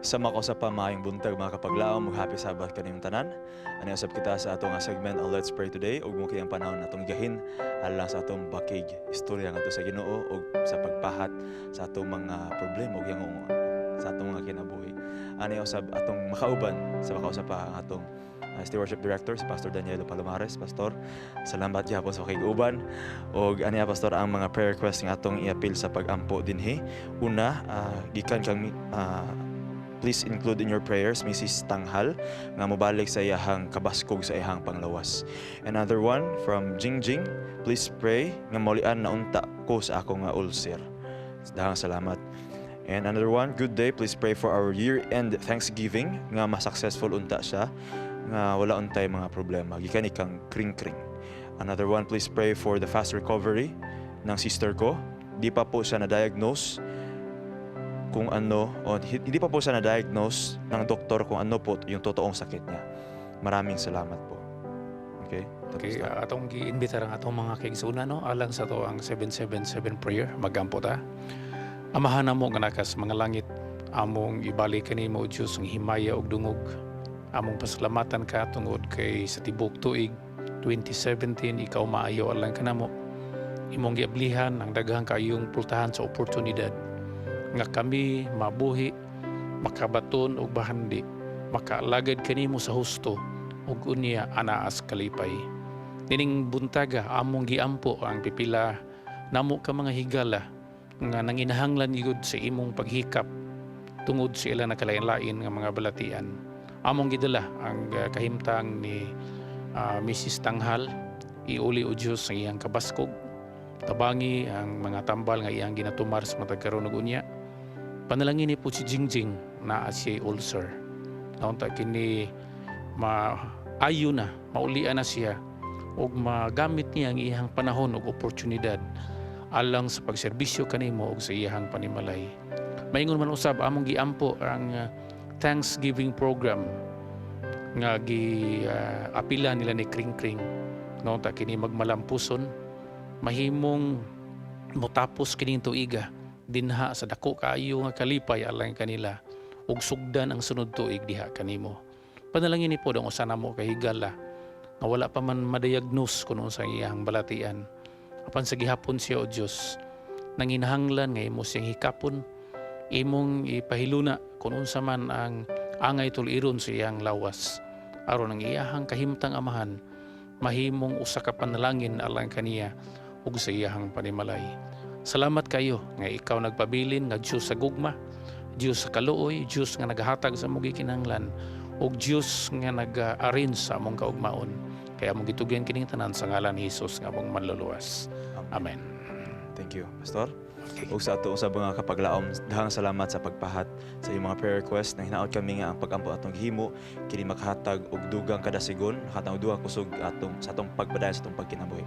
Sa makausap pa, maayong buntag mga kapaglaom, ug happy Sabbath kaninyong tanan. Ano usab kita sa atong nga segment ang Let's Pray Today ug mo kay ang panahon atong gahin alang sa atong bakig istorya ngadto sa Ginoo ug sa pagpahat sa atong mga problema ug yang sa atong mga kinabuhi. Ani usab atong makauban sa makausap pa ang atong Stewardship Director si Pastor Danielo Palomares. Pastor, salamat gyapon sa pakig-uban. Og ani Pastor ang mga prayer request nga atong iapil sa pag-ampo dinhi. Una, gikan kang please include in your prayers Mrs. Tanghal nga mobalik sa iyahang kabaskog sa iyahang panglawas. Another one from Jingjing, please pray nga maulian na unta ko sa ako nga ulcer. Dahang salamat. And another one, good day, please pray for our year-end Thanksgiving nga ma-successful unta siya nga wala untay mga problema. Gikan ni kang Kring Kring. Another one, please pray for the fast recovery ng sister ko. Di pa po siya na-diagnose kung ano, o hindi pa po siya na-diagnose ng doktor kung ano po yung totoong sakit niya. Maraming salamat po. Okay? Tapos Okay, na. Atong giimbitaran ang atong mga kaigsuonan, no, alang sa ato ang 777 prayer. Magampo ta. Amahan namo nga nakas mga langit, among ibalik kanimo, Dios, ang himaya ug dungog. Among pasalamatan ka tungod kay sa tibok tuig 2017 ikaw maayo alang kanamo. Imong giablihan ang daghang kayong pultahan sa oportunidad nga kami mabuhi, makabaton og bahandi, makaalagad kanimo sa husto ug unya anaas kalipay. Nining buntaga among giampo ang pipila namo ka mga higala nga nanginahanglan gyud sa imong paghikap tungod sa ila nakalain-lain nga mga balatian. Among gidala ang kahimtang ni Mrs. Tanghal, iuli o Dios ang iyang kabaskog. Tabangi ang mga tambal nga iyang ginatumar sa matag karon ug unya. Panalangin ni po si Jingjing naa siya ulcer. Naunta kini maayo na, maulian na siya ug magamit niya ang iyang panahon ug oportunidad alang sa pagserbisyo kanimo ug sa iyang panimalay. Maingon man usab among giampo ang Thanksgiving program nga gi apila nila ni Kring Kring. Naunta kini magmalampuson, mahimong motapos kining tuiga dinha sa dako kaayo nga kalipay alang kanila ug sugdan ang sunod tuig diha kanimo. Panalangin ni pod ang usa namo ka higala nga wala pa man madiagnose kun unsa iyang balatian. Apan sa gihapon siya, o Dios, nanginahanglan nga imo siyang hikapon, imong ipahiluna kun unsa man ang angay tuliron sa iyang lawas aron ang iyahang kahimtang amahan mahimong usa ka panalangin alang kaniya ug sa iyahang panimalay. Salamat kayo nga ikaw nagpabilin nga Dios sa gugma, Dios sa kaluoy, Dios nga naghatag sa among gikinahanglan ug Dios nga nag-arrange sa among kaugmaon. Kaya among gitugyan kining tanan sa ngalan ni Hesus nga among manluluwas. Amen. Thank you, Pastor. Ug sa ato usab mga kapaglaom, daghang salamat sa pagpahat sa iyong mga prayer request. Nang hinaot kami nga ang pag-ampo atong gihimo kini makahatag og dugang kadasigon, makahatag og dugang kusog atong sa atong pagpadayon sa atong pagkinabuhi.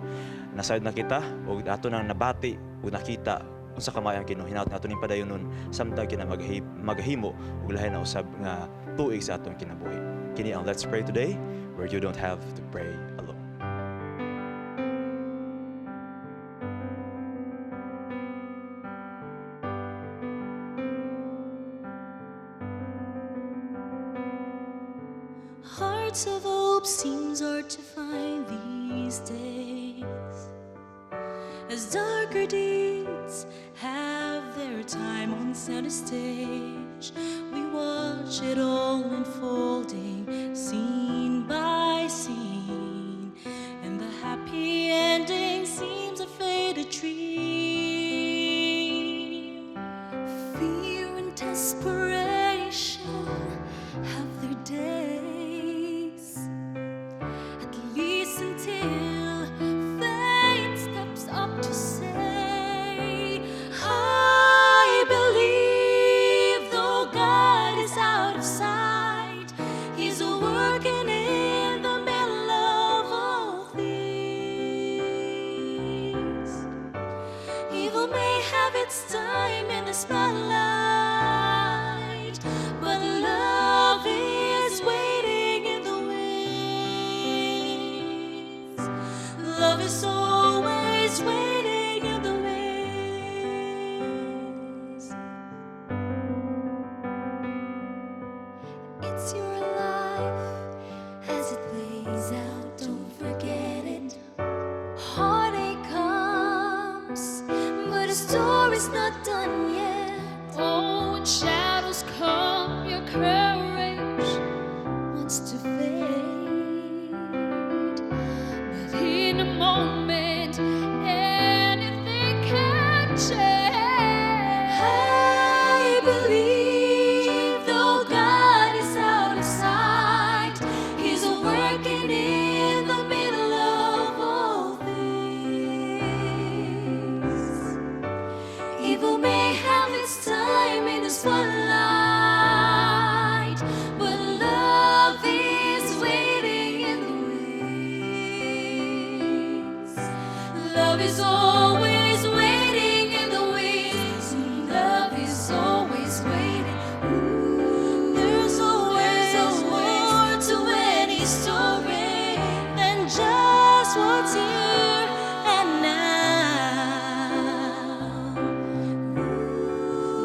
Nasayod na kita ug ato nang nabati ug nakita unsa kamay ang Ginoo. Hinaot nga ato ning padayonon samtang kina maghimo og lahi na usab nga tuig sa atong kinabuhi. Kini ang Let's Pray Today, where you don't have to pray alone. Hearts of hope seems hard to find these days, as darker deeds have their time on center stage. We watch it all unfolding, scene by scene, and the happy ending seems a faded dream. Fear and desperation have their days, at least until fate steps up to say, I believe though God is out of sight, He's not done yet. Oh, when shadows come, your courage wants to fade. But in a moment, anything can change. I believe, though God is out of sight, He's working in the middle of all things. Evil may have its time in the spotlight, but love is waiting in the wings. Love is always waiting in the wings. Love is always waiting. Ooh, there's always more to any story than just what's here and now.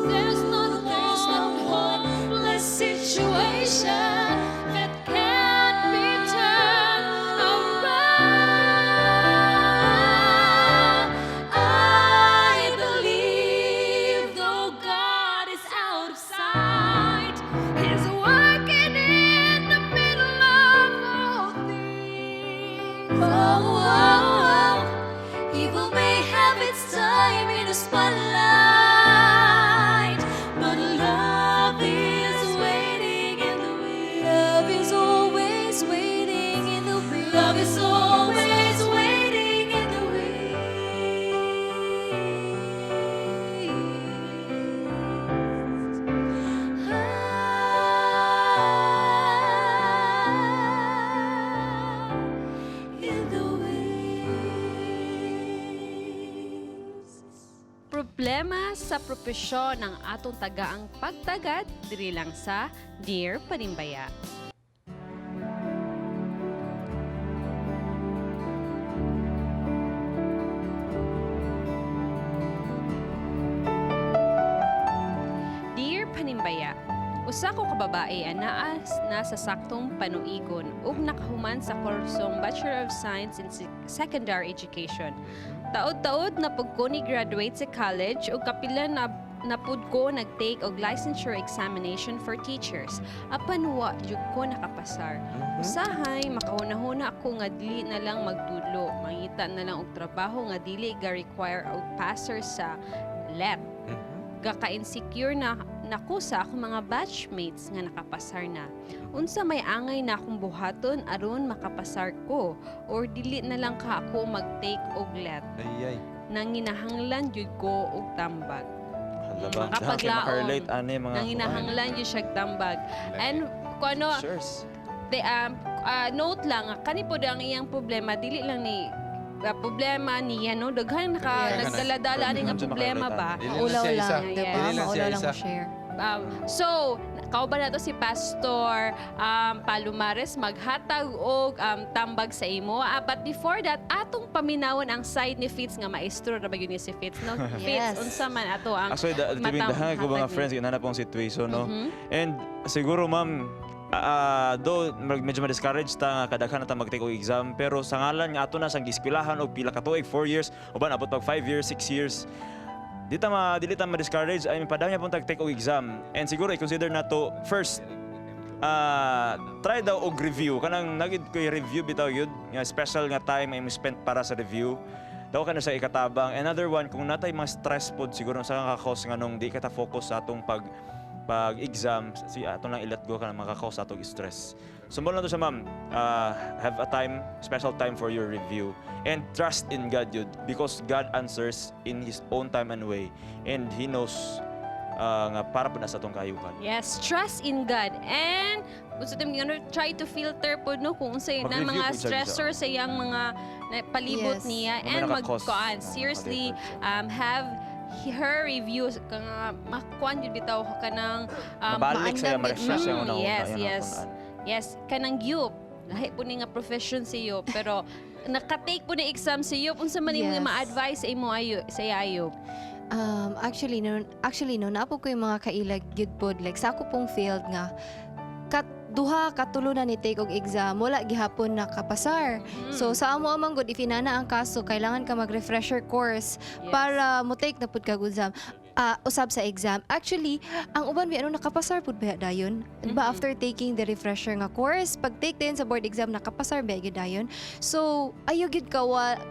There's not one hopeless situation that can't be turned around. I believe, though God is out of sight, He's working in the middle of all things. Oh. Evil may have its time in the spotlight, but love is waiting in the wings. Love is always waiting in the wings. Love is always waiting in the wings. Ah, in the wings. Problema sa propesyon ng atong tagaang pagtagad diri lang sa Dear Panimbaya. Dear Panimbaya, usa ko ka babae anaa na sa saktong panuigon ug nakahuman sa kursong Bachelor of Science in Secondary Education. Taod-taod na pud ko ni graduate sa college ug kapila na napud ko nag-take og licensure examination for teachers. Apan wa jud ko nakapasar. Usahay makahuna-huna ako nga dili na lang magtudlo, mangita na lang og trabaho nga dili ga require og passer sa LET. Gaka-insecure na nako sa akong mga batchmates nga nakapasar na. Unsa may angay na akong buhaton aron makapasar ko or dili na lang ka ako mag-take og LET? Ay, ay. Nanginahanglan jud ko og tambag. Hala ba? Kapaglaom. Makarelate ani mga Nanginahanglan jud siya og tambag. And kung ano, Teachers. Note lang, kani po ang iyang problema, dili lang ni problema niya, no? Daghan naka, nagdala-dala ani nga Medyo problema ba? makarelate, ani. Dili lang Maulaw siya lang, isa. diba? Dili lang siya Maulaw lang isa. mo share. So, kauban nato si Pastor Palomares maghatag og tambag sa imo. But before that, atong paminawon ang side ni Fitz nga maestro ra ba yun ni si Fitz, no? Fitz, Yes. unsa man ato ang Actually, matang- dahan ko mga hatag friends, ni- ginana pong situation, no? Mhm. And siguro, ma'am, though medyo ma-discourage ta nga kadaghan na ta mag-take og exam, pero sa ngalan nga ato na sang gieskwilahan og pila ka tuig, 4 years, uban abot pag 5 years, 6 years, di ta ma dili ta ma-discourage. I mean, padami pong tag-take og exam. And siguro i-consider na to first, try daw og review kanang nagid koy review bitaw yun nga special nga time ay mo spend para sa review daw ka na sa ikatabang. Another one, kung natay mga stress pod siguro sa ka-cause nga nung di ka ta focus sa atong pag pag exam, si ato lang i-let go ka na maka-cause sa atong stress. So mo lang to siya, ma'am, have a time, special time for your review and trust in God yun, because God answers in His own time and way, and He knows nga para po na sa atong kaayuhan. Yes, trust in God. And gusto din ano, try to filter po no kung unsay na Mag-review mga po siya, stressor sa iyang mga palibot niya Mga and naka-cause, magkuan. Seriously, have her reviews ka nga makuan jud bitaw ka ng Mabalik siya, ma-refresh siya una-una, Yes, yan ang yes. kuan. Yes, kanang Yup. Lahi po ni nga profession si Yup, pero naka-take po ni exam si Yup. Unsa man imo ma-advise sa imo ayo sa iya, Ayop? Actually, no, naa po ko yung mga kailag gyud pod like sa ako pong field nga kat duha katulo na ni take og exam, wala gihapon nakapasar. So sa amo amang good, if inana ang kaso, kailangan ka mag refresher course para mo take na pud kag exam. Usab sa exam. Actually, ang uban bi ano nakapasar pud ba dayon? Di ba after taking the refresher nga course, pag take din sa board exam nakapasar ba gyud dayon? So, ayo gyud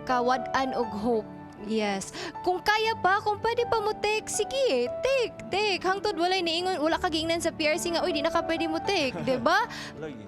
kawad-an og hope. Yes. Kung kaya pa, kung pwede pa mo take, sige, take, take. Hangtod walay niingon, wala ka giingnan sa PRC nga, uy, di na ka pwede mo take, di ba?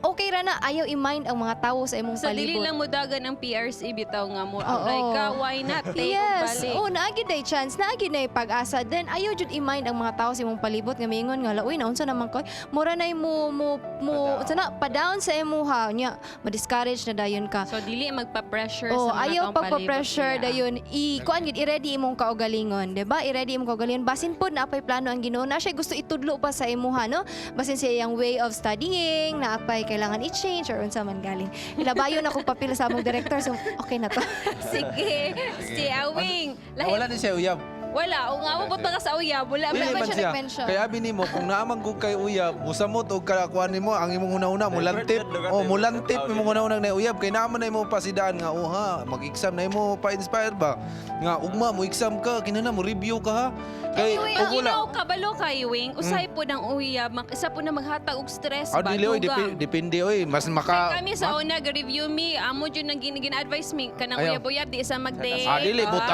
Okay ra na, ayaw i-mind ang mga tawo sa imong Sa dili palibot. lang mo dagan ang PRC bitaw nga mo apply ka, why not? Take balik. Oh, naa gyud nay chance, naa gyud nay pag-asa. Then ayaw jud i-mind ang mga tao sa imong palibot nga miingon nga, uy, naunsa naman ko. Mura nay mo mo mo unsa na pa-down sa imuha nya, ma-discourage na dayon ka. So dili magpa-pressure Oh, sa mga ayaw taong palibot pagpa-pressure niya. dayon. I kuan gyud i-ready imong kaugalingon, 'di ba? I-ready imong kaugalingon. Basin pod na apay plano ang Ginoo na siya gusto itudlo pa sa imuha, no? Basin sa iyang way of studying, na apay kailangan i-change or unsa man galing. Ilabayon akong papel sa among director, so okay na to. Sige, si Awing. Ah, wala ni siya uyab. Wala, o nga mo punta ka sa uyab, wala Dili man man siya. Kaya abi nimo kung naamang gug kay uyab, musamot og kalakuan nimo ang imong una-una mulantip. Oh, mulantip imong una-una na uyab kay naa man na imo pasidaan nga uha, mag-exam na imo pa-inspire ba? Nga ugma mo exam ka, kinahanglan mo review ka ha. Kay Anyway, ug ang wala. ikaw kabalo kay Wing, usay po ng uyab, isa po na maghatag og stress Ah, ba, dili oy, dugang. depende oy, mas maka Kami sa una ga-review mi, amo jud nang gin-advise mi kanang Ayaw. uyab-uyab di isa mag-date. Ah,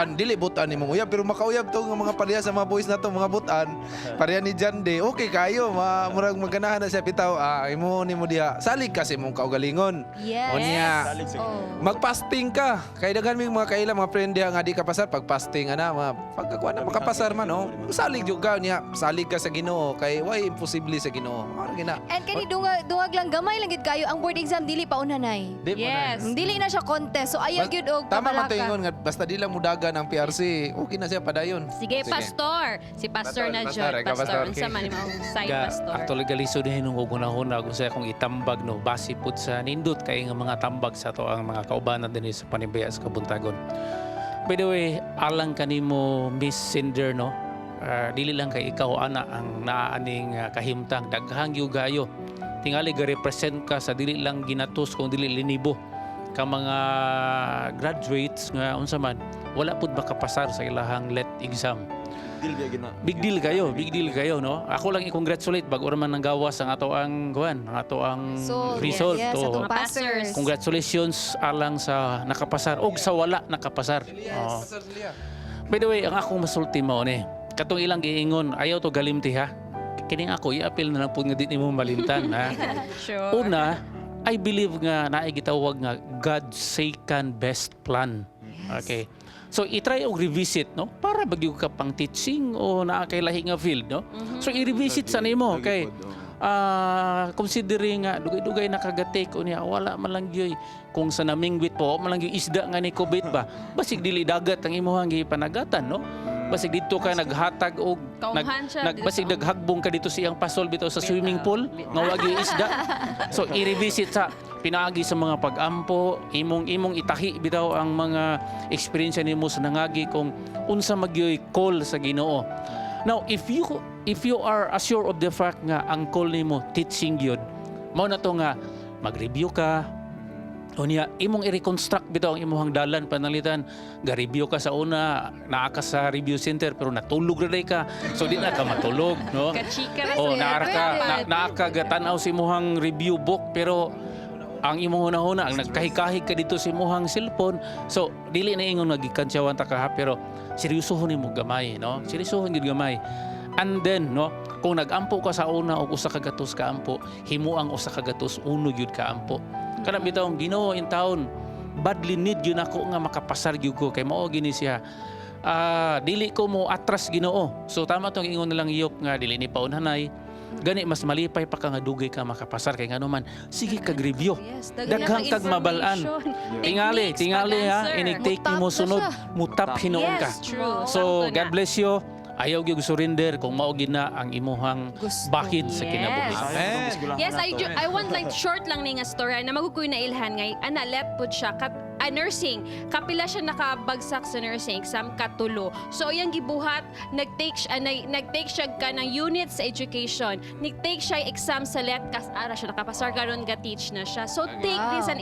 dili butan nimong uyab pero makauyab to nga mga pareha sa mga boys na to, mga butan. Pareha ni Jande. Okay kayo, ma murag maganahan na siya bitaw. Ah, imo nimo diha. Salig ka sa imong kaugalingon. Yes. Unya. Salig sa Oh. Magpasting ka. Kay daghan ming mga kaila mga friend diha nga di ka pasar pagpasting ana mga pagkakuan na makapasar man oh. Salig jud ka niya, salig ka sa Ginoo kay way imposible sa Ginoo. Mao ra gina. And kani dungag lang gamay lang gid kayo ang board exam dili pa unhanay. Di mo na. Yes. Dili na siya contest. So ayaw gyud og Tama man kabalaka. to ingon nga basta di lang mudagan ang PRC, okay na siya padayon. Sige, pastor. Si pastor na Pastor, jud, ikaw, pastor. pastor. Unsa man imong side pastor? Actually, galisod din nung gunahuna kung sa akong itambag no base pud sa nindot kay nga mga tambag sa ato ang mga kaubanan dinhi sa Panimbaya sa Kabuntagon. By the way, alang kanimo Miss Cinder no. Dili lang kay ikaw ana ang naaaning kahimtang daghang gyud. Tingali ga-represent ka sa dili lang ginatos kung dili linibo ka mga graduates nga unsa man wala pud makapasar sa ilahang LET exam. Deal biya gina. Big deal kayo, big deal kayo, no? Ako lang i-congratulate bago man ang gawas ang ato ang kuan, ang ato ang So, result. yes, Oo. atong passers. Congratulations alang sa nakapasar og sa wala nakapasar. Oo. By the way, ang akong masulti mao ni, katong ilang giingon, ayaw to galimti ha. Kining ako i-appeal na lang pud nga di nimo malimtan ha. Sure. Una, I believe nga naay gitawag nga God's second best plan. Okay. So i-try og revisit no para bagyo ka pang teaching o naa kay lahi nga field no. So i-revisit sa nimo kay considering nga dugay-dugay nakaga-take unya wala man lang gyud kung sa namingwit po man lang gyud isda nga ni kubit ba basig dili dagat ang imuhang gipanagatan no, basig didto ka naghatag og nag, Kaunghan siya nag dito basig sa- naghagbong ka dito sa iyang pasol bitaw sa swimming pool nga wa gyud isda. So i-revisit sa pinaagi sa mga pag-ampo, imong imong itahi bitaw ang mga eksperyensya nimo sa nangagi kung unsa magyoy call sa Ginoo. Now, if you are assured of the fact nga ang call nimo teaching gyud, mao na to nga mag-review ka. Unya, imong i-reconstruct bitaw ang imong dalan panalitan. Ga-review ka sa una, naa ka sa review center pero natulog ra day ka. So di na ka matulog, no? Kachika ra Oh, siya. naa ka na, naa ka gatanaw sa imong review book pero ang imong hunahuna ang nagkahikahig ka dito sa imong cellphone. So dili na ingon nga gikantsawan ta ka ha, pero seryosohon nimo gamay, no? Seryosohon gid gamay. And then, no, kung nagampo ka sa una og 100 ka ampo, himuang 101 gyud ka ampo. Kana bitaw ang Ginoo in taon, badly need gyud ako nga makapasar gyud ko kay mao gini siya. Dili ko mo atras Ginoo. So tama tong ingon nilang iyop nga dili ni paunhanay. Gani mas malipay pa ka nga dugay ka makapasar kay ngano man sige kag review. Yes, Daghang kag mabalaan. information. Tingali, Techniques, tingali ha, pag-answer. inig take nimo Mutap na sunod, siya. mutap hinuon ka. Yes, true. So Sakto na. God bless you. Ayaw gyud surrender kung mao gid na ang imuhang Gusto. bakid sa kinabuhi. Amen. Yes, I want like short lang ni nga story na magukoy na ilhan ngay ana let put siya kat Nursing. Kapila siya nakabagsak sa nursing exam, katulo. So iyang gibuhat, nag-take siya ka ng unit sa education. Nag-take siya exam sa LETCAS, ara siya nakapasar karon ga teach na siya. So take this an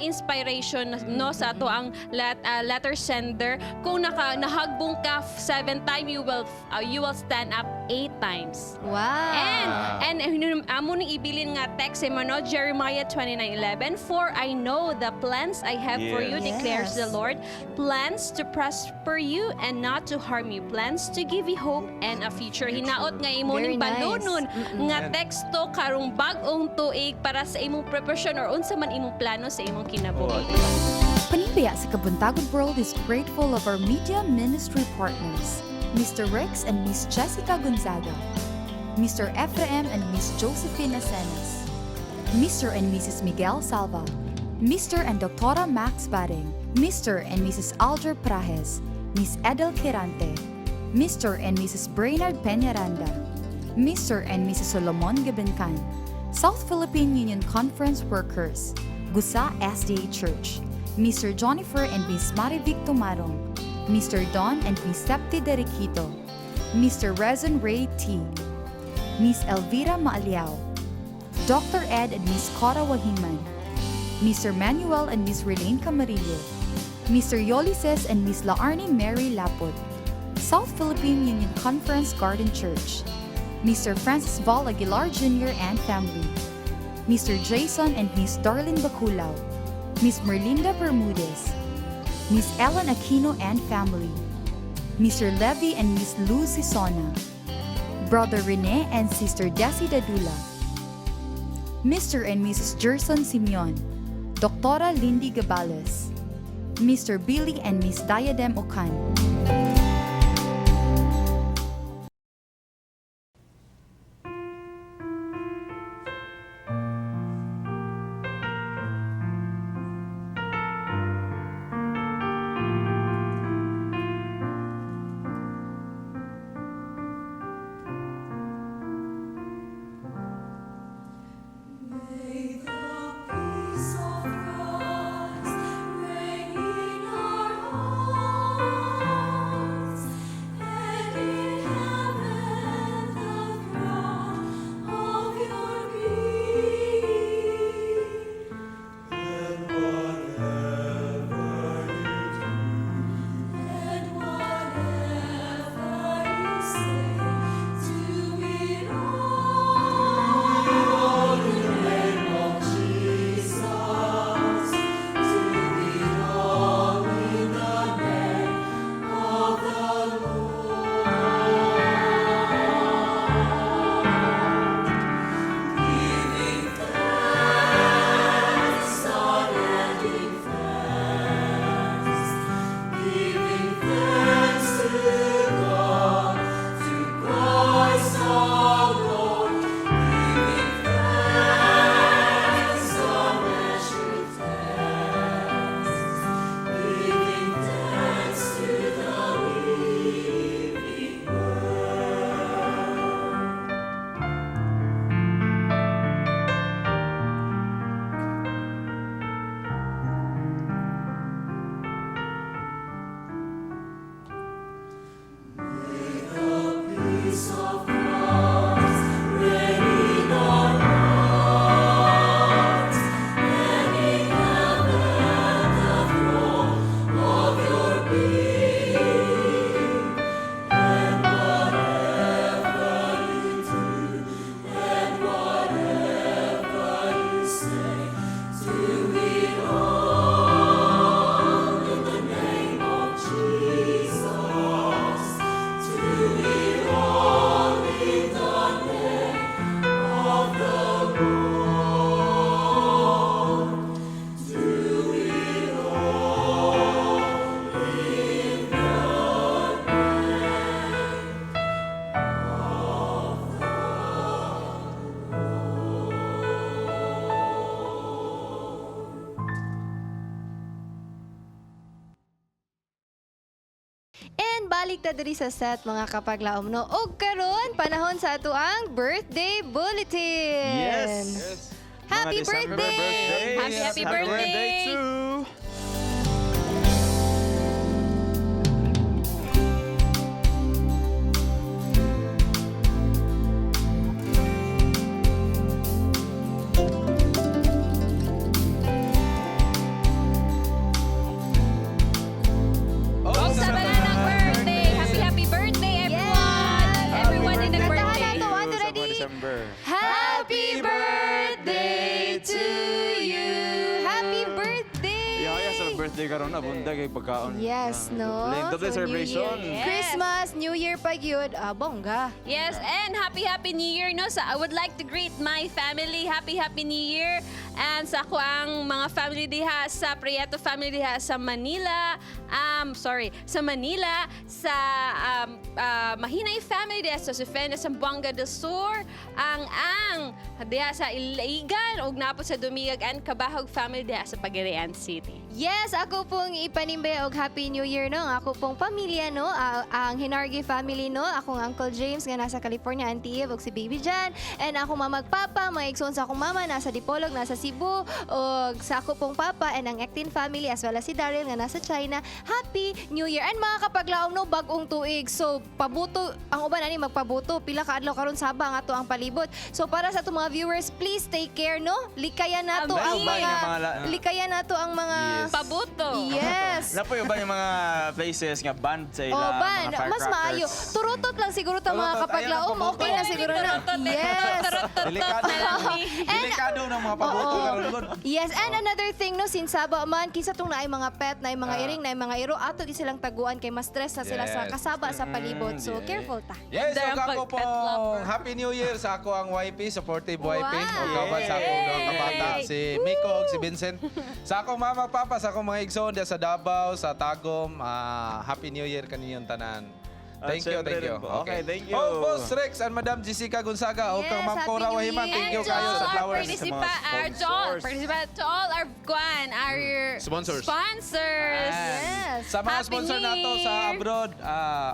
inspiration, no, sa ato ang letter sender. Kung nahagbong ka seven time, you will stand up eight times. Wow. And amo ning ibilin nga text sa no, Jeremiah 29:11, "For I know the plans I have for you, declares the Lord, plans to prosper you and not to harm you, plans to give you hope and a future." Hinaot nga imo Very ning nice. balunon nga teksto karong bag-ong tuig para sa imong preparation or unsa man imong plano sa imong kinabuhi. Panimbaya sa Kabuntagon World is grateful of our media ministry partners, Mr. Rex and Miss Jessica Gonzaga, Mr. Ephraim and Miss Josephine Asenas, Mr. and Mrs. Miguel Salva, Mr. and Dr. Max Baring, Mr. and Mrs. Alger Prajes, Miss Edel Quirante, Mr. and Mrs. Brainard Peñaranda, Mr. and Mrs. Solomon Gabencan, South Philippine Union Conference Workers, Gusa SDA Church, Mr. Jonnifer and Miss Marivic Tomarong, Mr. Don and Miss Septi Deriquito, Mr. Rezon Ray T, Miss Elvira Maaliao, Dr. Ed and Miss Cora Wahiman, Mr. Manuel and Miss Relane Camarillo, Mr. Yolises and Miss Laarni Mary Laput, South Philippine Union Conference Garden Church, Mr. Francis Val Aguilar Jr. and family, Mr. Jason and Miss Darlene Baculao, Miss Merlinda Bermudez, Miss Ellen Aquino and family, Mr. Levy and Miss Luz Sisona, Brother Rene and Sister Desi Dadula, Mr. and Mrs. Gerson Simeon, Doctora Lindy Gabales, Mr. Billy and Miss Diadem Ocan. May the peace of Christ reign in our hearts, and in heaven the throne of your being. And whatever you do, And whatever you say, do it all in the name of Jesus. Do it all in the name of the Lord. Giving thanks, unending thanks, giving thanks to God, to Christ our Lord, giving thanks, unmeasured thanks, giving thanks to the living Word. May the peace of Christ reign in our hearts, and in heaven the throne of your being. And whatever you do, and whatever you say, do it all in the name of Jesus. Do it all in the name of the Lord. Do it all in the name of the Lord. And balik ta diri sa set, mga kapaglaom, no. Og karon panahon sa ato ang birthday bulletin. Yes. Happy Mga December birthday! birthdays. Happy, happy birthday! to Birthday karon na bundag kay pagkaon. Yes, no? Doble, doble So, New celebration. Year. Christmas, New Year pa gyud. Ah, bongga. Yes, and happy happy New Year, no? So I would like to greet my family. Happy happy New Year. And sa ako ang mga family diha sa Prieto family diha sa Manila, sorry, sa Manila, sa Mahinay family diha sa Sufena, Zamboanga del Sur, ang diha sa Iligan ug napod sa Dumigag and Kabahog family diha sa Pagadian City. Yes, ako pong ipanimbaya og Happy New Year, no. Ang ako pong pamilya, no, ang Hinargi family, no, akong Uncle James nga nasa California, Auntie Eve ug si Baby Jan, and akong mama ug papa, mga igsoon sa akong mama nasa Dipolog, nasa Cebu, ug sa ako pong papa and ang Actin family as well as si Daryl nga nasa China. Happy New Year. And mga kapaglaom, no, bag-ong tuig. So pabuto ang uban ani magpabuto pila ka adlaw karon saba ang ato ang palibot. So para sa atong mga viewers, please take care, no. Likayan nato ang Amen. mga Mga likayan nato ang mga Pabuto. Yes. Napoy ba yung mga places nga banned sa ila Oh, ban. mga Mas maayo. firecrackers? Turutot lang siguro ta mga Turutot. Ayaw kapaglaom. ng pabuto. Okay na siguro na. Yes. Delikado. Delikado ng mga pabuto Oo. karon gud. Yes, and another thing, no, since saba man kinsa tong naay mga pet, naay mga iring, naay mga iro, ato di silang taguan kay mas stress na sila sa kasaba sa palibot. So careful ta. Yes, so ako pong Happy New Year sa ako ang YP, supportive YP. Wow. O kauban sa akong mga kabata, si Miko ug si Vincent. Sa akong mama, papa, sa akong mga igsoon diya sa Davao, sa Tagum, Happy New Year kaninyong tanan. Thank you, At syempre thank you. rin po. Okay, thank you. Oh, Boss Rex and Madam Jessica Gonzaga, o kang Yes, Ma'am Happy Cora New Wahiman, Year. thank you And to kayo all sa our flowers. to all our kuan, our Sponsors. Sponsors. Yes. Sa mga Happy sponsor New nato sa Year. abroad,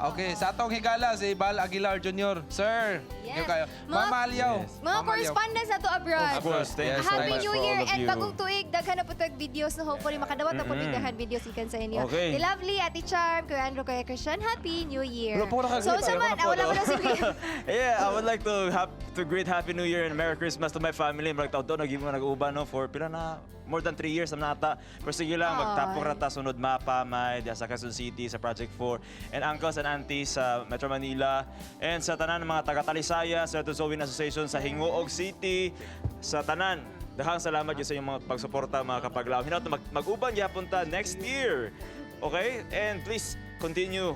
okay, sa atong higala si Bal Aguilar Jr. Sir, thank you kayo. Mama Aliaw. Mga Mama Aliaw. correspondents nato abroad. Of course, thank you so Happy much New for Year all of and you. bagong tuig. Daghan na po tag videos no hopefully makadawat na po daghan videos ikan sa inyo. Okay. The lovely Ate Charm, Kuya Andrew, Kuya Christian, Happy New Year. Wala po So nakagrip. unsa Ayaw ko man, na po, wala no? pa na si Kuya. Yeah, I would like to greet Happy New Year and Merry Christmas to my family. Murag taon naging mo nag-uban, no, for pila na more than 3 years na nata. Pero sige lang, Ay. magtapok ra ta sunod mapa may diya sa Quezon City sa Project 4 and uncles and aunties sa Metro Manila and sa tanan ng mga taga Talisaya, sa Sewing Association sa Gingoog City, sa tanan. Daghang salamat gyud sa inyong mga pagsuporta, mga kapaglaom. Hinaot na mag-uban gyapon ta next year. Okay? And please continue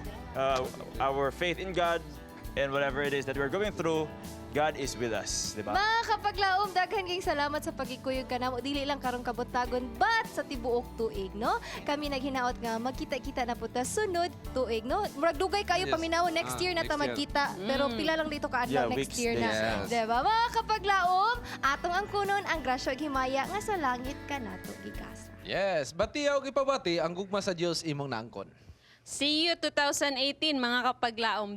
our faith in God and whatever it is that we're going through, God is with us, di ba? Mga kapaglaom, daghan kayong salamat sa pagikuyog kanamo. Dili lang karong kabuntagon, but sa tibuok tuig, no? Kami naghinaot nga magkita-kita na po ta sunod tuig, no? Murag dugay kayo paminaw next year na next ta year. magkita, pero pila lang dito kaadlaw Yeah, next weeks, year na. days. Yes. Diba? Mga kapaglaom, atong ang kunon ang grasya ug himaya nga sa langit kanato gigasa. Yes, bati og ipabati ang gugma sa Dios imong naangkon. See you 2018 mga kapaglaom.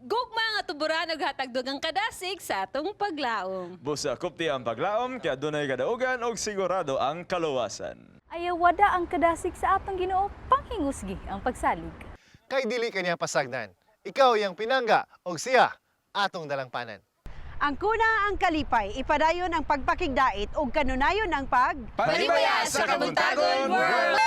Gugma nga tuburan ug hatag dugang kadasig sa atong paglaom. Busa kupti ang paglaom, kaya dunay kadaugan og sigurado ang kaluwasan. Ayawada ang kadasig sa atong Ginoo, panghingusgi ang pagsalig. Kay dili kaniya pasagdan. Ikaw iyang pinangga og siya atong dalangpanan. Ang kuna ang kalipay, ipadayon ang pagpakigdait ug kanunayon ang pag Panibaya sa Kabuntagon World!